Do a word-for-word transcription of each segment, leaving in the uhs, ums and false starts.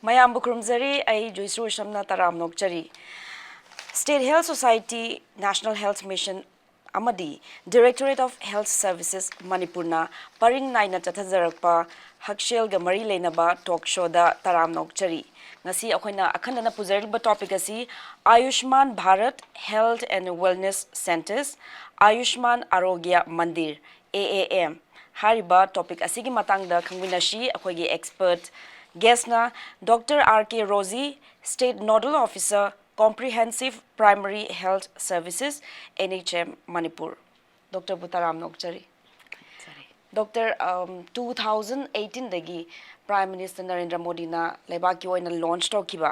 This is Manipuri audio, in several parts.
ꯃꯌꯥꯝꯕꯨ ꯈꯨꯔꯨꯝꯖꯔꯤ꯫ ꯑꯩ ꯖꯣꯏꯁ꯭ꯔꯤ ꯑꯣꯏꯁꯝꯅ ꯇꯔꯥꯝꯅ ꯑꯣꯛꯆꯔꯤ꯫ State Health Society, National Health Mission ꯑꯃꯗꯤ Directorate of Health Services ꯃꯅꯤꯄꯨꯔꯅ ꯄꯔꯤꯡ ꯅꯥꯏꯅ ꯆꯠꯊꯖꯔꯛꯄ ꯍꯛꯁꯦꯜꯒ ꯃꯔꯤ ꯂꯩꯅꯕ talk showꯗ ꯇꯔꯥꯝꯅ ꯑꯣꯛꯆꯔꯤ꯫ ꯉꯁꯤ ꯑꯩꯈꯣꯏꯅ ꯑꯈꯟꯅꯅ ꯄꯨꯖꯔꯤꯕ topic ꯑꯁꯤ Ayushman Bharat Health and Wellness Centres, Ayushman Arogya Mandir, A A M, ꯍꯥꯏꯔꯤꯕ topic ꯑꯁꯤꯒꯤ ꯃꯇꯥꯡꯗ ꯈꯪꯃꯤꯟꯅꯁꯤ꯫ ꯑꯩꯈꯣꯏꯒꯤ expert guestꯅ Doctor R K Rosie, State Nodal Officer, Comprehensive Primary Health Services, N H M, Manipur. Doctorꯕꯨ ꯇꯔꯥꯝꯅ ꯑꯣꯛꯆꯔꯤ꯫ Doctor, um, two thousand eighteenꯗꯒꯤ Prime Minister Narendra ꯃꯣꯗꯤꯅ ꯂꯩꯕꯥꯛꯀꯤ ꯑꯣꯏꯅ launch ꯇꯧꯈꯤꯕ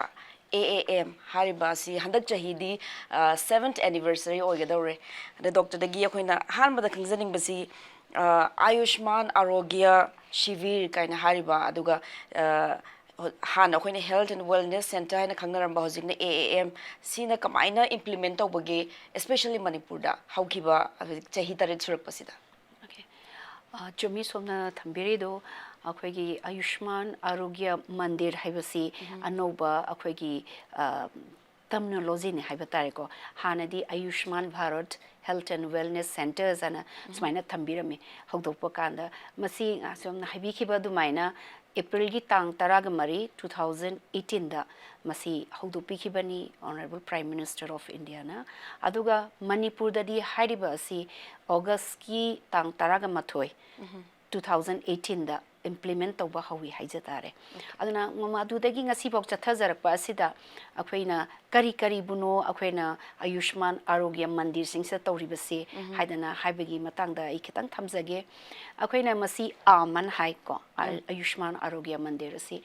A A M ꯍꯥꯏꯔꯤꯕ ꯑꯁꯤ ꯍꯟꯗꯛ ꯆꯍꯤꯗꯤ, ꯑ, seventh anniversary ꯑꯣꯏꯒꯗꯧꯔꯦ꯫ ꯑꯗ doctorꯗꯒꯤ ꯑꯩꯈꯣꯏꯅ ꯑꯍꯥꯟꯕꯗ ꯈꯪꯖꯅꯤꯡꯕꯁꯤ, ꯑ, Ayushman Arogya Shivir ꯀꯥꯏꯅ ꯍꯥꯏꯔꯤꯕ, ꯑꯗꯨꯒ, ꯑ, ꯍ-, ꯍꯥꯟꯅ ꯑꯩꯈꯣꯏꯅ Health and Wellness Centre ꯍꯥꯏꯅ ꯈꯪꯅꯔꯝꯕ, ꯍꯧꯖꯤꯛꯅ A A M, ꯁꯤꯅ ꯀꯃꯥꯏꯅ implement ꯇꯧꯕꯒꯦ, especially ꯃꯅꯤꯄꯨꯔꯗ ꯍꯧꯈꯤꯕ ꯍꯧꯖꯤꯛ ꯆꯍꯤ ꯇꯔꯦꯠ ꯁꯨꯔꯛꯄꯁꯤꯗ? Okay. ꯑ, ꯆꯨꯝꯃꯤ, ꯁꯣꯝꯅ ꯊꯝꯕꯤꯔꯤꯗꯣ, ꯑꯩꯈꯣꯏꯒꯤ Ayushman Arogya Mandir ꯍꯥꯏꯕꯁꯤ ꯎꯝ꯫ ꯑꯅꯧꯕ ꯑꯩꯈꯣꯏꯒꯤ, ꯑ, terminologyꯅꯤ ꯍꯥꯏꯕ ꯇꯥꯔꯦꯀꯣ꯫ ꯍꯥꯟꯅꯗꯤ Ayushman Bharat Health and Wellness Centres ꯍꯥꯏꯅ ꯎꯝ꯫ ꯁꯨꯃꯥꯏꯅ ꯊꯝꯕꯤꯔꯝꯃꯤ꯫ ꯍꯧꯗꯣꯛꯄ ꯀꯥꯟꯗ ꯃꯁꯤ, ꯑ, ꯁꯣꯝꯅ ꯍꯥꯏꯕꯤꯈꯤꯕ ꯑꯗꯨꯃꯥꯏꯅ Aprilꯒꯤ ꯇꯥꯡ ꯇꯔꯥꯒ ꯃꯔꯤ, two thousand eighteenꯗ ꯃꯁꯤ ꯍꯧꯗꯣꯛꯄꯤꯈꯤꯕꯅꯤ Honourable Prime Minister of Indiaꯅ꯫ ꯑꯗꯨꯒ ꯃꯅꯤꯄꯨꯔꯗꯗꯤ ꯍꯥꯏꯔꯤꯕ ꯑꯁꯤ Augustꯀꯤ ꯇꯥꯡ ꯇꯔꯥꯒ ꯃꯥꯊꯣꯏ, ꯎꯝ꯫ two thousand eighteenꯗ implement ꯇꯧꯕ ꯍꯧꯋꯤ ꯍꯥꯏꯖ ꯇꯥꯔꯦ꯫ Okay. ꯑꯗꯨꯅ ꯃꯃ-, ꯑꯗꯨꯗꯒꯤ ꯉꯁꯤꯐꯥꯎ ꯆꯠꯊꯖꯔꯛꯄ ꯑꯁꯤꯗ ꯑꯩꯈꯣꯏꯅ ꯀꯔꯤ ꯀꯔꯤꯕꯨꯅꯣ ꯑꯩꯈꯣꯏꯅ Ayushman Arogya Mandirꯁꯤꯡꯁꯤꯗ ꯇꯧꯔꯤꯕꯁꯤ ꯎꯝ꯫ ꯍꯥꯏꯗꯅ ꯍꯥꯏꯕꯒꯤ ꯃꯇꯥꯡꯗ ꯑꯩ ꯈꯤꯇꯪ ꯊꯝꯖꯒꯦ꯫ ꯑꯩꯈꯣꯏꯅ ꯃꯁꯤ AAM ꯍꯥꯏꯀꯣ, ꯑ-, ꯎꯝ꯫ Ayushman Arogya Mandir ꯑꯁꯤ꯫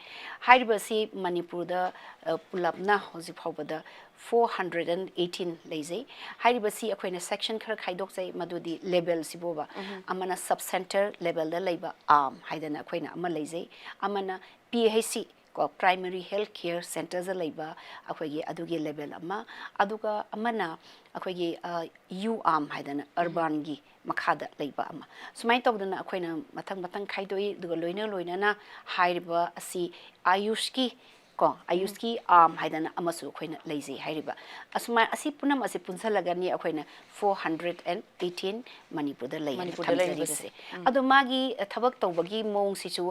ꯍꯥꯏꯔꯤꯕꯁꯤ ꯃꯅꯤꯄꯨꯔꯗ, ꯑ, ꯄꯨꯂꯞꯅ ꯍꯧꯖꯤꯛ ꯐꯥꯎꯕꯗ four hundred and eighteen ꯂꯩꯖꯩ꯫ ꯍꯥꯏꯔꯤꯕꯁꯤ ꯑꯩꯈꯣꯏꯅ section ꯈꯔ ꯈꯥꯏꯗꯣꯛꯆꯩ, ꯃꯗꯨꯗꯤ levelꯁꯤꯕꯨꯕ꯫ ꯎꯝ꯫ ꯑꯃꯅ sub center levelꯗ ꯂꯩꯕ AAM ꯍꯥꯏꯗꯅ ꯑꯩꯈꯣꯏꯅ ꯑꯃ ꯂꯩꯖꯩ꯫ ꯑꯃꯅ P H C ꯀꯣ, Primary Health Care Centresꯗ ꯂꯩꯕ ꯑꯩꯈꯣꯏꯒꯤ ꯑꯗꯨꯒꯤ level ꯑꯃ, ꯑꯗꯨꯒ ꯑꯃꯅ ꯑꯩꯈꯣꯏꯒꯤ, ꯑ, UAAM ꯍꯥꯏꯗꯅ ꯎꯝ꯫ Urbanꯒꯤ ꯃꯈꯥꯗ ꯂꯩꯕ ꯑꯃ꯫ ꯁꯨꯃꯥꯏꯅ ꯇꯧꯗꯅ ꯑꯩꯈꯣꯏꯅ ꯃꯊꯪ ꯃꯊꯪ ꯈꯥꯏꯗꯣꯛꯏ, ꯑꯗꯨꯒ ꯂꯣꯏꯅ ꯂꯣꯏꯅꯅ ꯍꯥꯏꯔꯤꯕ ꯑꯁꯤ AYUSHꯀꯤ ꯀꯣ, ꯑꯌꯨꯁꯀꯤ ꯑꯥꯔꯝ ꯍꯥꯏꯗꯅ ꯑꯃꯁꯨ ꯑꯩꯈꯣꯏꯅ ꯂꯩꯖꯩ ꯍꯥꯏꯔꯤꯕ꯫ ꯑꯁꯨꯃꯥꯏ, ꯑꯁꯤ ꯄꯨꯝꯅꯃꯛ ꯑꯁꯤ ꯄꯨꯟꯁꯤꯜꯂꯒꯅꯤ ꯑꯩꯈꯣꯏꯅ four hundred and eighteen ꯃꯅꯤꯄꯨꯔꯗ ꯂꯩ ꯍꯥꯏꯅ ꯃꯅꯤꯄꯨꯔꯗ ꯂꯩꯔꯤꯕꯁꯦ꯫ ꯊꯝꯖꯔꯤꯕꯁꯦ꯫ ꯑꯗꯣ ꯃꯥꯒꯤ ꯊꯕꯛ ꯇꯧꯕꯒꯤ ꯃꯑꯣꯡꯁꯤꯁꯨ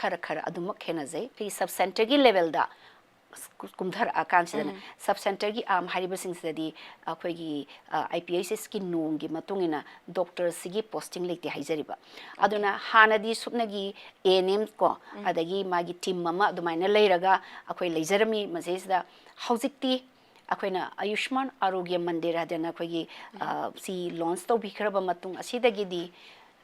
ꯈꯔ ꯈꯔ ꯑꯗꯨꯃꯛ ꯈꯦꯠꯅꯖꯩ꯫ ꯑꯩꯈꯣꯏꯒꯤ ꯁꯕ ꯁꯦꯟꯇꯔꯒꯤ ꯂꯦꯚꯦꯜꯗ ꯀꯨꯝꯊꯔꯛꯑꯀꯥꯟꯁꯤꯗꯅ ꯁꯕ ꯁꯦꯟꯇꯔꯒꯤ ꯑꯥꯔꯝ ꯍꯥꯏꯔꯤꯕꯁꯤꯡꯁꯤꯗꯗꯤ ꯑꯩꯈꯣꯏꯒꯤ ꯑꯥꯏ ꯄꯤ ꯑꯩꯆ ꯑꯦꯁꯀꯤ ꯅꯣꯡꯒꯤ ꯃꯇꯨꯡ ꯏꯟꯅ ꯗꯣꯛꯇꯔꯁꯤꯒꯤ ꯄꯣꯁꯇꯤꯡ ꯂꯩꯇꯦ ꯍꯥꯏꯖꯔꯤꯕ꯫ ꯑꯗꯨꯅ ꯍꯥꯟꯅꯗꯤ ꯁꯨꯞꯅꯒꯤ ꯑꯦ ꯑꯦꯟ ꯑꯦꯝ ꯀꯣ, ꯑꯗꯒꯤ ꯃꯥꯒꯤ ꯇꯤꯝ ꯑꯃ ꯑꯗꯨꯃꯥꯏꯅ ꯂꯩꯔꯒ ꯑꯩꯈꯣꯏ ꯂꯩꯖꯔꯝꯃꯤ꯫ ꯃꯁꯤꯁꯤꯗ ꯍꯧꯖꯤꯛꯇꯤ ꯑꯩꯈꯣꯏꯅ ꯑꯌꯨꯁꯃꯥꯟ ꯑꯥꯔꯣꯒ꯭ꯌ ꯃꯟꯗꯤꯔ ꯍꯥꯏꯗꯅ ꯑꯩꯈꯣꯏꯒꯤ, ꯑ, ꯁꯤ ꯂꯣꯟꯁ ꯇꯧꯕꯤꯈ꯭ꯔꯕ ꯃꯇꯨꯡ ꯑꯁꯤꯗꯒꯤꯗꯤ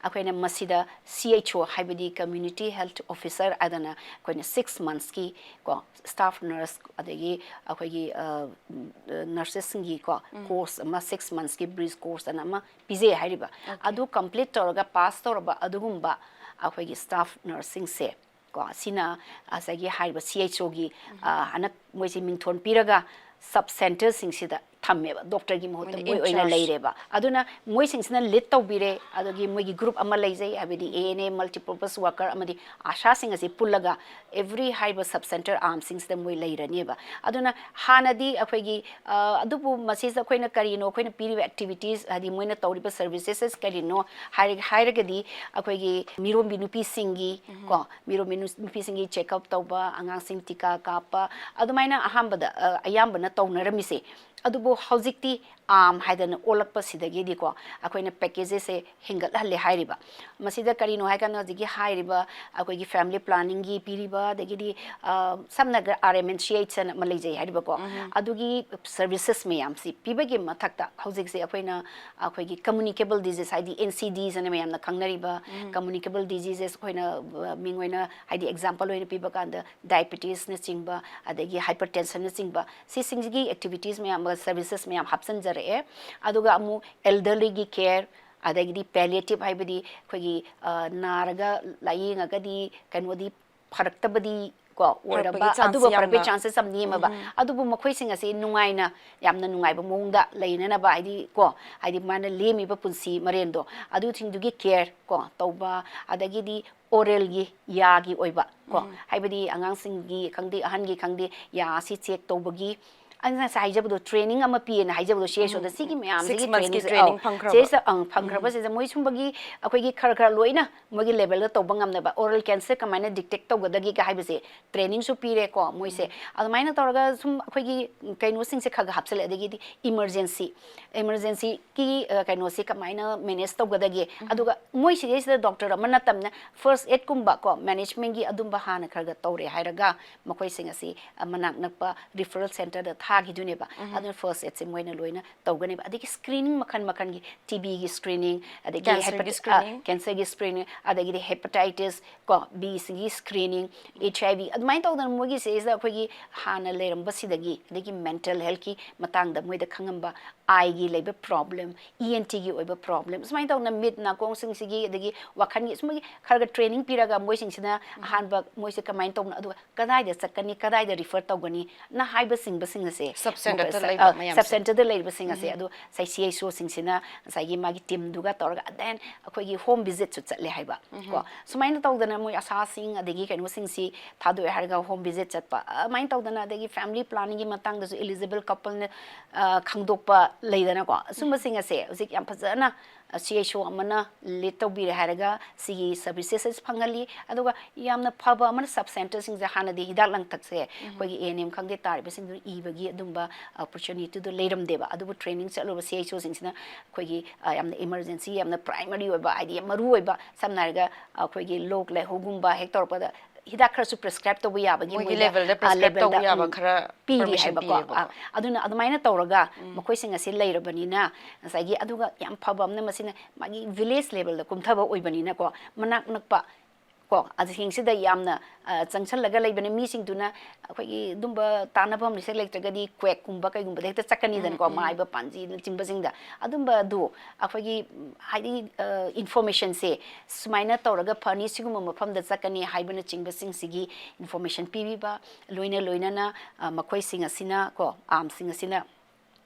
ꯑꯩꯈꯣꯏꯅ ꯃꯁꯤꯗ ꯁꯤ ꯑꯩꯆ ꯑꯣ ꯍꯥꯏꯕꯗꯤ ꯀꯝꯃ꯭ꯌꯨꯅꯤꯇꯤ ꯍꯦꯜꯊ ꯑꯣꯐꯤꯁꯔ ꯍꯥꯏꯗꯅ ꯑꯩꯈꯣꯏꯅ ꯁꯤꯛꯁ ꯃꯟꯁꯀꯤ ꯀꯣ, ꯁ꯭ꯇꯥꯐ ꯅꯔꯁ ꯑꯗꯒꯤ ꯑꯩꯈꯣꯏꯒꯤ, ꯑ, ꯅꯔꯁꯦꯁꯁꯤꯡꯒꯤ ꯀꯣ, ꯀꯣꯔꯁ ꯑꯃ, ꯁꯤꯛꯁ ꯃꯟꯁꯀꯤ ꯕ꯭ꯔꯤꯖ ꯀꯣꯔꯁ ꯑꯅ ꯑꯃ ꯄꯤꯖꯩ ꯍꯥꯏꯔꯤꯕ꯫ ꯑꯗꯨ ꯀꯝꯄ꯭ꯂꯤꯠ ꯇꯧꯔꯒ ꯄꯥꯁ ꯇꯧꯔꯕ ꯑꯗꯨꯒꯨꯝꯕ ꯑꯩꯈꯣꯏꯒꯤ ꯁ꯭ꯇꯥꯐ ꯅꯔꯁꯁꯤꯡꯁꯦ ꯀꯣ, ꯁꯤꯅ ꯉꯁꯥꯏꯒꯤ ꯍꯥꯏꯔꯤꯕ ꯁꯤ ꯑꯩꯆ ꯑꯣꯒꯤ, ꯑ, ꯍꯟꯗꯛ ꯃꯣꯏꯁꯤ ꯃꯤꯡꯊꯣꯟ ꯄꯤꯔꯒ ꯁꯕ ꯁꯦꯟꯇꯔꯁꯤꯡꯁꯤꯗ ꯊꯝꯃꯦꯕ, ꯗꯣꯛꯇꯔꯒꯤ ꯃꯍꯨꯠꯇ ꯃꯣꯏꯅ ꯃꯣꯏ in ꯑꯣꯏꯅ charge. ꯂꯩꯔꯦꯕ꯫ ꯑꯗꯨꯅ ꯃꯣꯏꯁꯤꯡꯁꯤꯅ ꯂꯤꯗ ꯇꯧꯕꯤꯔꯦ꯫ ꯑꯗꯒꯤ ꯃꯣꯏꯒꯤ ꯒ꯭ꯔꯨꯞ ꯑꯃ ꯂꯩꯖꯩ, ꯍꯥꯏꯕꯗꯤ A N M, multipurpose worker ꯑꯃꯗꯤ ꯑꯥꯁꯥꯁꯤꯡ ꯑꯁꯤ ꯄꯨꯜꯂꯒ ꯑꯦꯚ꯭ꯔꯤ ꯍꯥꯏꯔꯤꯕ ꯁꯕ ꯁꯦꯟꯇꯔ ꯑꯥꯔꯝꯁꯤꯡꯁꯤꯗ ꯃꯣꯏ ꯂꯩꯔꯅꯦꯕ꯫ ꯑꯗꯨꯅ ꯍꯥꯟꯅꯗꯤ ꯑꯩꯈꯣꯏꯒꯤ, ꯑ, ꯑꯗꯨꯕꯨ ꯃꯁꯤꯁꯤꯗ ꯑꯩꯈꯣꯏꯅ ꯀꯔꯤꯅꯣ ꯑꯩꯈꯣꯏꯅ ꯄꯤꯔꯤꯕ ꯑꯦꯛꯇꯤꯚꯤꯇꯤꯁ, ꯍꯥꯏꯗꯤ ꯃꯣꯏꯅ ꯇꯧꯔꯤꯕ ꯁꯔꯚꯤꯁꯦꯁ ꯀꯔꯤꯅꯣ ꯍꯥꯏꯔ-, ꯍꯥꯏꯔꯒꯗꯤ ꯑꯩꯈꯣꯏꯒꯤ ꯃꯤꯔꯣꯟꯕꯤ ꯅꯨꯄꯤꯁꯤꯡꯒꯤ ꯀꯣ, ꯃꯤꯔꯣꯟꯕꯤ ꯅꯨ-, ꯅꯨꯄꯤꯁꯤꯡꯒꯤ ꯆꯦꯛꯑꯞ ꯇꯧꯕ, ꯑꯉꯥꯡꯁꯤꯡ ꯇꯤꯀꯥ ꯀꯥꯞꯄ, ꯑꯗꯨꯃꯥꯏꯅ ꯑꯍꯥꯟꯕꯗ, ꯑ, ꯑꯌꯥꯝꯕꯅ ꯇꯧꯅꯔꯝꯃꯤꯁꯦ꯫ ꯑꯗꯨꯕꯨ ꯍꯧꯖꯤꯛꯇꯤ ꯑꯥꯔꯝ ꯍꯥꯏꯗꯅ ꯑꯣꯜꯂꯛꯄꯁꯤꯗꯒꯤꯗꯤꯀꯣ, ꯑꯩꯈꯣꯏꯅ ꯄꯦꯀꯦꯖꯦꯁꯁꯦ ꯍꯦꯟꯒꯠꯍꯜꯂꯦ ꯍꯥꯏꯔꯤꯕ꯫ ꯃꯁꯤꯗ ꯀꯔꯤꯅꯣ ꯍꯥꯏꯀꯥꯟꯗ ꯍꯧꯖꯤꯛꯀꯤ ꯍꯥꯏꯔꯤꯕ ꯑꯩꯈꯣꯏꯒꯤ ꯐꯦꯃꯤꯂꯤ ꯄ꯭ꯂꯥꯅꯤꯡꯒꯤ ꯄꯤꯔꯤꯕ, ꯑꯗꯒꯤꯗꯤ, ꯑ, ꯁꯝꯅ ꯍꯥꯏꯔꯒ R M N C H ꯑꯅ ꯑꯃ ꯂꯩꯖꯩ ꯍꯥꯏꯔꯤꯕꯀꯣ, ꯑꯗꯨꯒꯤ ꯁꯔꯚꯤꯁꯦꯁ ꯃꯌꯥꯝꯁꯤ ꯄꯤꯕꯒꯤ ꯃꯊꯛꯇ ꯍꯧꯖꯤꯛꯁꯦ ꯑꯩꯈꯣꯏꯅ ꯑꯩꯈꯣꯏꯒꯤ ꯀꯝꯃ꯭ꯌꯨꯅꯤꯀꯦꯕꯜ ꯗꯤꯖꯤꯖ, ꯍꯥꯏꯗꯤ ꯑꯦꯟ ꯁꯤ ꯗꯤꯁ ꯑꯅ ꯃꯌꯥꯝꯅ ꯈꯪꯅꯔꯤꯕ ꯀꯝꯃ꯭ꯌꯨꯅꯤꯀꯦꯕꯜ ꯗꯤꯖꯤꯖꯦꯁ, ꯑꯩꯈꯣꯏꯅ, ꯑ, ꯃꯤꯡ ꯑꯣꯏꯅ, ꯍꯥꯏꯗꯤ ꯑꯦꯛꯖꯥꯝꯄꯜ ꯑꯣꯏꯅ ꯄꯤꯕ ꯀꯥꯟꯗ ꯗꯥꯏꯕꯤꯇꯤꯁꯅꯆꯤꯡꯕ, ꯑꯗꯒꯤ ꯍꯥꯏꯄꯔ ꯇꯦꯟꯁꯟꯅꯆꯤꯡꯕ, ꯁꯤꯁꯤꯡꯁꯤꯒꯤ ꯑꯦꯛꯇꯤꯚꯤꯇꯤꯁ ꯃꯌꯥꯝ, ꯁꯔꯚꯤꯁꯦꯁ ꯃꯌꯥꯝ ꯍꯥꯞꯆꯤꯟꯖꯔꯛꯑꯦ꯫ ꯑꯗꯨꯒ ꯑꯃꯨꯛ ꯑꯦꯜꯗꯔꯂꯤꯒꯤ ꯀꯦꯌꯔ, ꯑꯗꯒꯤꯗꯤ ꯄꯦꯂꯤꯌꯦꯇꯤꯚ ꯍꯥꯏꯕꯗꯤ ꯑꯩꯈꯣꯏꯒꯤ, ꯑ, ꯅꯥꯔꯒ ꯂꯥꯏꯌꯦꯡꯉꯒꯗꯤ ꯀꯩꯅꯣꯗꯤ ꯐꯔꯛꯇꯕꯗꯤ ꯀꯣ ꯑꯣꯏꯔꯕ, ꯑꯗꯨꯕꯨ ꯐꯔꯛꯄꯒꯤ chances ꯌꯥꯝ ꯅꯦꯝꯃꯕ꯫ ꯑꯗꯨꯕꯨ ꯃꯈꯣꯏꯁꯤꯡ ꯑꯁꯤ ꯅꯨꯡꯉꯥꯏꯅ, ꯌꯥꯝꯅ ꯅꯨꯡꯉꯥꯏꯕ ꯃꯑꯣꯡꯗ ꯂꯩꯅꯅꯕ, ꯍꯥꯏꯗꯤ ꯀꯣ, ꯍꯥꯏꯗꯤ ꯃꯥꯅ ꯂꯦꯝꯃꯤꯕ ꯄꯨꯟꯁꯤ ꯃꯔꯦꯟꯗꯣ, ꯑꯗꯨꯁꯤꯡꯗꯨꯒꯤ care ꯀꯣ ꯇꯧꯕ, ꯑꯗꯒꯤꯗꯤ oralꯒꯤ, ꯌꯥꯒꯤ ꯑꯣꯏꯕ ꯀꯣ, ꯍꯥꯏꯕꯗꯤ ꯑꯉꯥꯡꯁꯤꯡꯒꯤ ꯈꯪꯗꯦ, ꯑꯍꯟꯒꯤ ꯈꯪꯗꯦ, ꯌꯥ ꯑꯁꯤ check ꯇꯧꯕꯒꯤ, ꯑꯩꯅ ꯉꯁꯥꯏ ꯍꯥꯏꯖꯕꯗꯣ, training ꯑꯃ ꯄꯤꯌꯦꯅ ꯍꯥꯏꯖꯕꯗꯣ, ꯁꯤ ꯑꯩꯁꯣꯗ ꯁꯤꯒꯤ ꯃꯌꯥꯝꯁꯤꯒꯤ six monthꯁꯀꯤ trainingꯁꯦ, training ꯐꯪꯈ꯭ꯔꯕ? ꯁꯤꯁꯦ, ꯑꯪ, ꯐꯪꯈ꯭ꯔꯕꯁꯤꯗ ꯃꯣꯏ ꯁꯨꯝꯕꯒꯤ ꯑꯩꯈꯣꯏꯒꯤ ꯈꯔ ꯈꯔ ꯂꯣꯏꯅ ꯃꯣꯏꯒꯤ levelꯗ ꯇꯧꯕ ꯉꯝꯅꯕ, oral cancer ꯀꯃꯥꯏꯅ detect ꯇꯧꯒꯗꯒꯦꯒ ꯍꯥꯏꯕꯁꯦ trainingꯁꯨ ꯄꯤꯔꯦꯀꯣ ꯃꯣꯏꯁꯦ꯫ ꯑꯗꯨꯃꯥꯏꯅ ꯇꯧꯔꯒ ꯁꯨꯝ ꯑꯩꯈꯣꯏꯒꯤ ꯀꯩꯅꯣꯁꯤꯡꯁꯦ ꯈꯔ ꯈꯔ ꯍꯥꯞꯆꯤꯜꯂꯦ꯫ ꯑꯗꯒꯤꯗꯤ emergency, emergencyꯒꯤ, ꯑ, ꯀꯩꯅꯣꯁꯤ ꯀꯃꯥꯏꯅ manage ꯇꯧꯒꯗꯒꯦ, ꯑꯗꯨꯒ ꯃꯣꯏ ꯁꯤꯗꯩꯁꯤꯗ doctor ꯑꯃ ꯅꯠꯇꯕꯅ first aidꯀꯨꯝꯕ ꯀꯣ, managementꯀꯤ ꯑꯗꯨꯝꯕ ꯍꯥꯟꯅ ꯈꯔ ꯈꯔ ꯇꯧꯔꯦ ꯍꯥꯏꯔꯒ ꯃꯈꯣꯏꯁꯤꯡ ꯑꯁꯤ, ꯑ, ꯃꯅꯥꯛ ꯅꯛꯄ referral centreꯗ ꯊꯥꯈꯤꯗꯣꯏꯅꯦꯕ꯫ ꯑꯗꯨꯅ first aidꯁꯦ ꯃꯣꯏꯅ ꯂꯣꯏꯅ ꯇꯧꯒꯅꯦꯕ꯫ ꯑꯗꯒꯤ screening ꯃꯈꯜ ꯃꯈꯜꯒꯤ, TBꯒꯤ screening, ꯑꯗꯒꯤ cancerꯒꯤ hepat-, ꯑ, screening꯫ Cancerꯒꯤ screening, ꯑꯗꯒꯤꯗꯤ hepatitis ꯀꯣ, Bꯁꯤꯒꯤ screening, HIV, ꯑꯗꯨꯃꯥꯏꯅ ꯇꯧꯗꯅ ꯃꯣꯏꯒꯤ ꯁꯤꯗꯩꯁꯤꯗ ꯑꯩꯈꯣꯏꯒꯤ ꯍꯥꯟꯅ ꯂꯩꯔꯝꯕꯁꯤꯗꯒꯤ, ꯑꯗꯒꯤ mental healthꯀꯤ ꯃꯇꯥꯡꯗ ꯃꯣꯏꯗ ꯈꯪꯉꯝꯕ, eyeꯒꯤ ꯂꯩꯕ problem, ENTꯒꯤ ꯑꯣꯏꯕ problem, ꯁꯨꯃꯥꯏꯅ ꯇꯧꯗꯅ ꯃꯤꯠ ꯅꯥꯀꯣꯡꯁꯤꯡꯁꯤꯒꯤ, ꯑꯗꯒꯤ ꯋꯥꯈꯜꯒꯤ, ꯁꯨꯝꯕꯒꯤ ꯈꯔ ꯈꯔ training ꯄꯤꯔꯒ ꯃꯣꯏꯁꯤꯡꯁꯤꯅ ꯑꯍꯥꯟꯕ ꯃꯣꯏꯁꯦ ꯀꯃꯥꯏꯅ ꯇꯧꯕꯅꯣ, ꯑꯗꯨꯒ ꯀꯗꯥꯏꯗ ꯆꯠꯀꯅꯤ, ꯀꯗꯥꯏꯗ refer ꯇꯧꯒꯅꯤ ꯅ ꯍꯥꯏꯕꯁꯤꯡꯕꯁꯤꯡ ꯑꯁꯦ sub centreꯗ ꯃꯈꯣꯏ, ꯂꯩꯕ ꯑ, ꯃꯌꯥꯝꯁꯦ꯫ Sub centreꯗ ꯂꯩꯔꯤꯕꯁꯤꯡ ꯑꯁꯦ, ꯑꯗꯨ ꯉꯁꯥꯏ CHOꯁꯤꯡꯁꯤꯅ ꯉꯁꯥꯏꯒꯤ ꯃꯥꯒꯤ teamꯗꯨꯒ ꯇꯧꯔꯒ, then ꯑꯩꯈꯣꯏꯒꯤ home visitꯁꯨ ꯆꯠꯂꯦ ꯍꯥꯏꯕ ꯀꯣ꯫ ꯁꯨꯃꯥꯏꯅ ꯇꯧꯗꯅ ꯃꯣꯏ ꯑꯁꯥꯁꯤꯡ ꯑꯗꯒꯤ ꯀꯩꯅꯣꯁꯤꯡꯁꯤ ꯊꯥꯗꯣꯛꯑꯦ ꯍꯥꯏꯔꯒ home visit ꯆꯠꯄ, ꯑꯗꯨꯃꯥꯏꯅ ꯇꯧꯗꯅ, ꯑꯗꯒꯤ family planningꯒꯤ ꯃꯇꯥꯡꯗꯁꯨ eligible coupleꯅ, ꯑ, ꯈꯪꯗꯣꯛꯄ ꯂꯩꯗꯅꯀꯣ꯫ ꯑꯁꯨꯝꯕꯁꯤꯡ ꯑꯁꯦ ꯍꯧꯖꯤꯛ ꯌꯥꯝ ꯐꯖꯅ, ꯑ, CHO ꯑꯃꯅ lead ꯇꯧꯕꯤꯔꯦ ꯍꯥꯏꯔꯒ ꯁꯤꯒꯤ services ꯑꯁꯤ ꯐꯪꯍꯜꯂꯤ꯫ ꯑꯗꯨꯒ ꯌꯥꯝꯅ ꯐꯕ ꯑꯃꯅ sub centreꯁꯤꯡꯁꯦ ꯍꯥꯟꯅꯗꯤ ꯍꯤꯗꯥꯛ ꯂꯥꯡꯊꯛꯁꯦ ꯑꯩꯈꯣꯏꯒꯤ ANM ꯈꯪꯗꯦ ꯇꯥꯔꯤꯕꯁꯤꯡꯗꯨꯅ ꯏꯕꯒꯤ ꯑꯗꯨꯝꯕ opportunityꯗꯣ ꯂꯩꯔꯝꯗꯦꯕ꯫ ꯑꯗꯨꯕꯨ training ꯆꯠꯂꯨꯕ CHOꯁꯤꯡꯁꯤꯅ ꯑꯩꯈꯣꯏꯒꯤ, ꯑ, ꯌꯥꯝꯅ emergency, ꯌꯥꯝꯅ primary ꯑꯣꯏꯕ, ꯍꯥꯏꯗꯤ ꯌꯥꯝ ꯃꯔꯨ ꯑꯣꯏꯕ, ꯁꯝꯅ ꯍꯥꯏꯔꯒ ꯑꯩꯈꯣꯏꯒꯤ ꯂꯣꯛ ꯂꯥꯏꯍꯧꯒꯨꯝꯕ ꯍꯦꯛ ꯇꯧꯔꯛꯄꯗ ꯍꯤꯗꯥꯛ ꯈꯔꯁꯨ prescribe ꯇꯧꯕ ꯌꯥꯕꯒꯤ ꯃꯣꯏꯒꯤ ꯃꯣꯏꯗ, levelꯗ ꯑ, prescribe ꯇꯧꯕ levelꯗ, ꯌꯥꯕ ꯎꯝ, ꯈꯔ ꯄꯤꯔꯤ permission ꯍꯥꯏꯕꯀꯣ꯫ ꯄꯤꯔꯦꯕꯀꯣ꯫ ꯑ, ꯑꯗꯨꯅ ꯑꯗꯨꯃꯥꯏꯅ ꯇꯧꯔꯒ ꯃꯈꯣꯏꯁꯤꯡ ꯑꯁꯤ ꯂꯩꯔꯕꯅꯤꯅ ꯉꯁꯥꯏꯒꯤ, ꯑꯗꯨꯒ ꯌꯥꯝ ꯐꯕ ꯑꯃꯅ ꯃꯁꯤꯅ ꯃꯥꯒꯤ village levelꯗ ꯀꯨꯝꯊꯕ ꯑꯣꯏꯕꯅꯤꯅꯀꯣ, ꯃꯅꯥꯛ ꯅꯛꯄ ꯀꯣ, ꯑꯁꯤꯁꯤꯡꯁꯤꯗ ꯌꯥꯝꯅ, ꯑ, ꯆꯪꯁꯜꯂꯒ ꯂꯩꯕꯅꯦ꯫ ꯃꯤꯁꯤꯡꯗꯨꯅ ꯑꯩꯈꯣꯏꯒꯤ ꯑꯗꯨꯝꯕ ꯇꯥꯟꯅꯐꯝ ꯂꯩꯁꯛ ꯂꯩꯇ꯭ꯔꯒꯗꯤ ꯀ꯭ꯋꯦꯛꯀꯨꯝꯕ ꯀꯩꯒꯨꯝꯕꯗ ꯍꯦꯛꯇ ꯆꯠꯀꯅꯤꯗꯅꯀꯣ, ꯎꯝ, ꯎꯝ꯫ ꯃꯥꯏꯕ ꯄꯥꯟꯖꯤꯅꯆꯤꯡꯕꯁꯤꯡꯗ꯫ ꯑꯗꯨꯝꯕꯗꯨ ꯑꯩꯈꯣꯏꯒꯤ, ꯎꯝ, ꯍꯥꯏꯗꯤ, ꯑ, ꯏꯟꯐꯣꯔꯃꯦꯁꯟꯁꯦ ꯁꯨꯃꯥꯏꯅ ꯇꯧꯔꯒ ꯐꯅꯤ, ꯁꯤꯒꯨꯝꯕ ꯃꯐꯝꯗ ꯆꯠꯀꯅꯤ ꯍꯥꯏꯕꯅꯆꯤꯡꯕꯁꯤꯡꯁꯤꯒꯤ ꯏꯟꯐꯣꯔꯃꯦꯁꯟ ꯄꯤꯕꯤꯕ, ꯂꯣꯏꯅ ꯂꯣꯏꯅꯅ, ꯑ, ꯃꯈꯣꯏꯁꯤꯡ ꯑꯁꯤꯅ ꯀꯣ, ꯑꯥꯝꯁꯤꯡ ꯑꯁꯤꯅ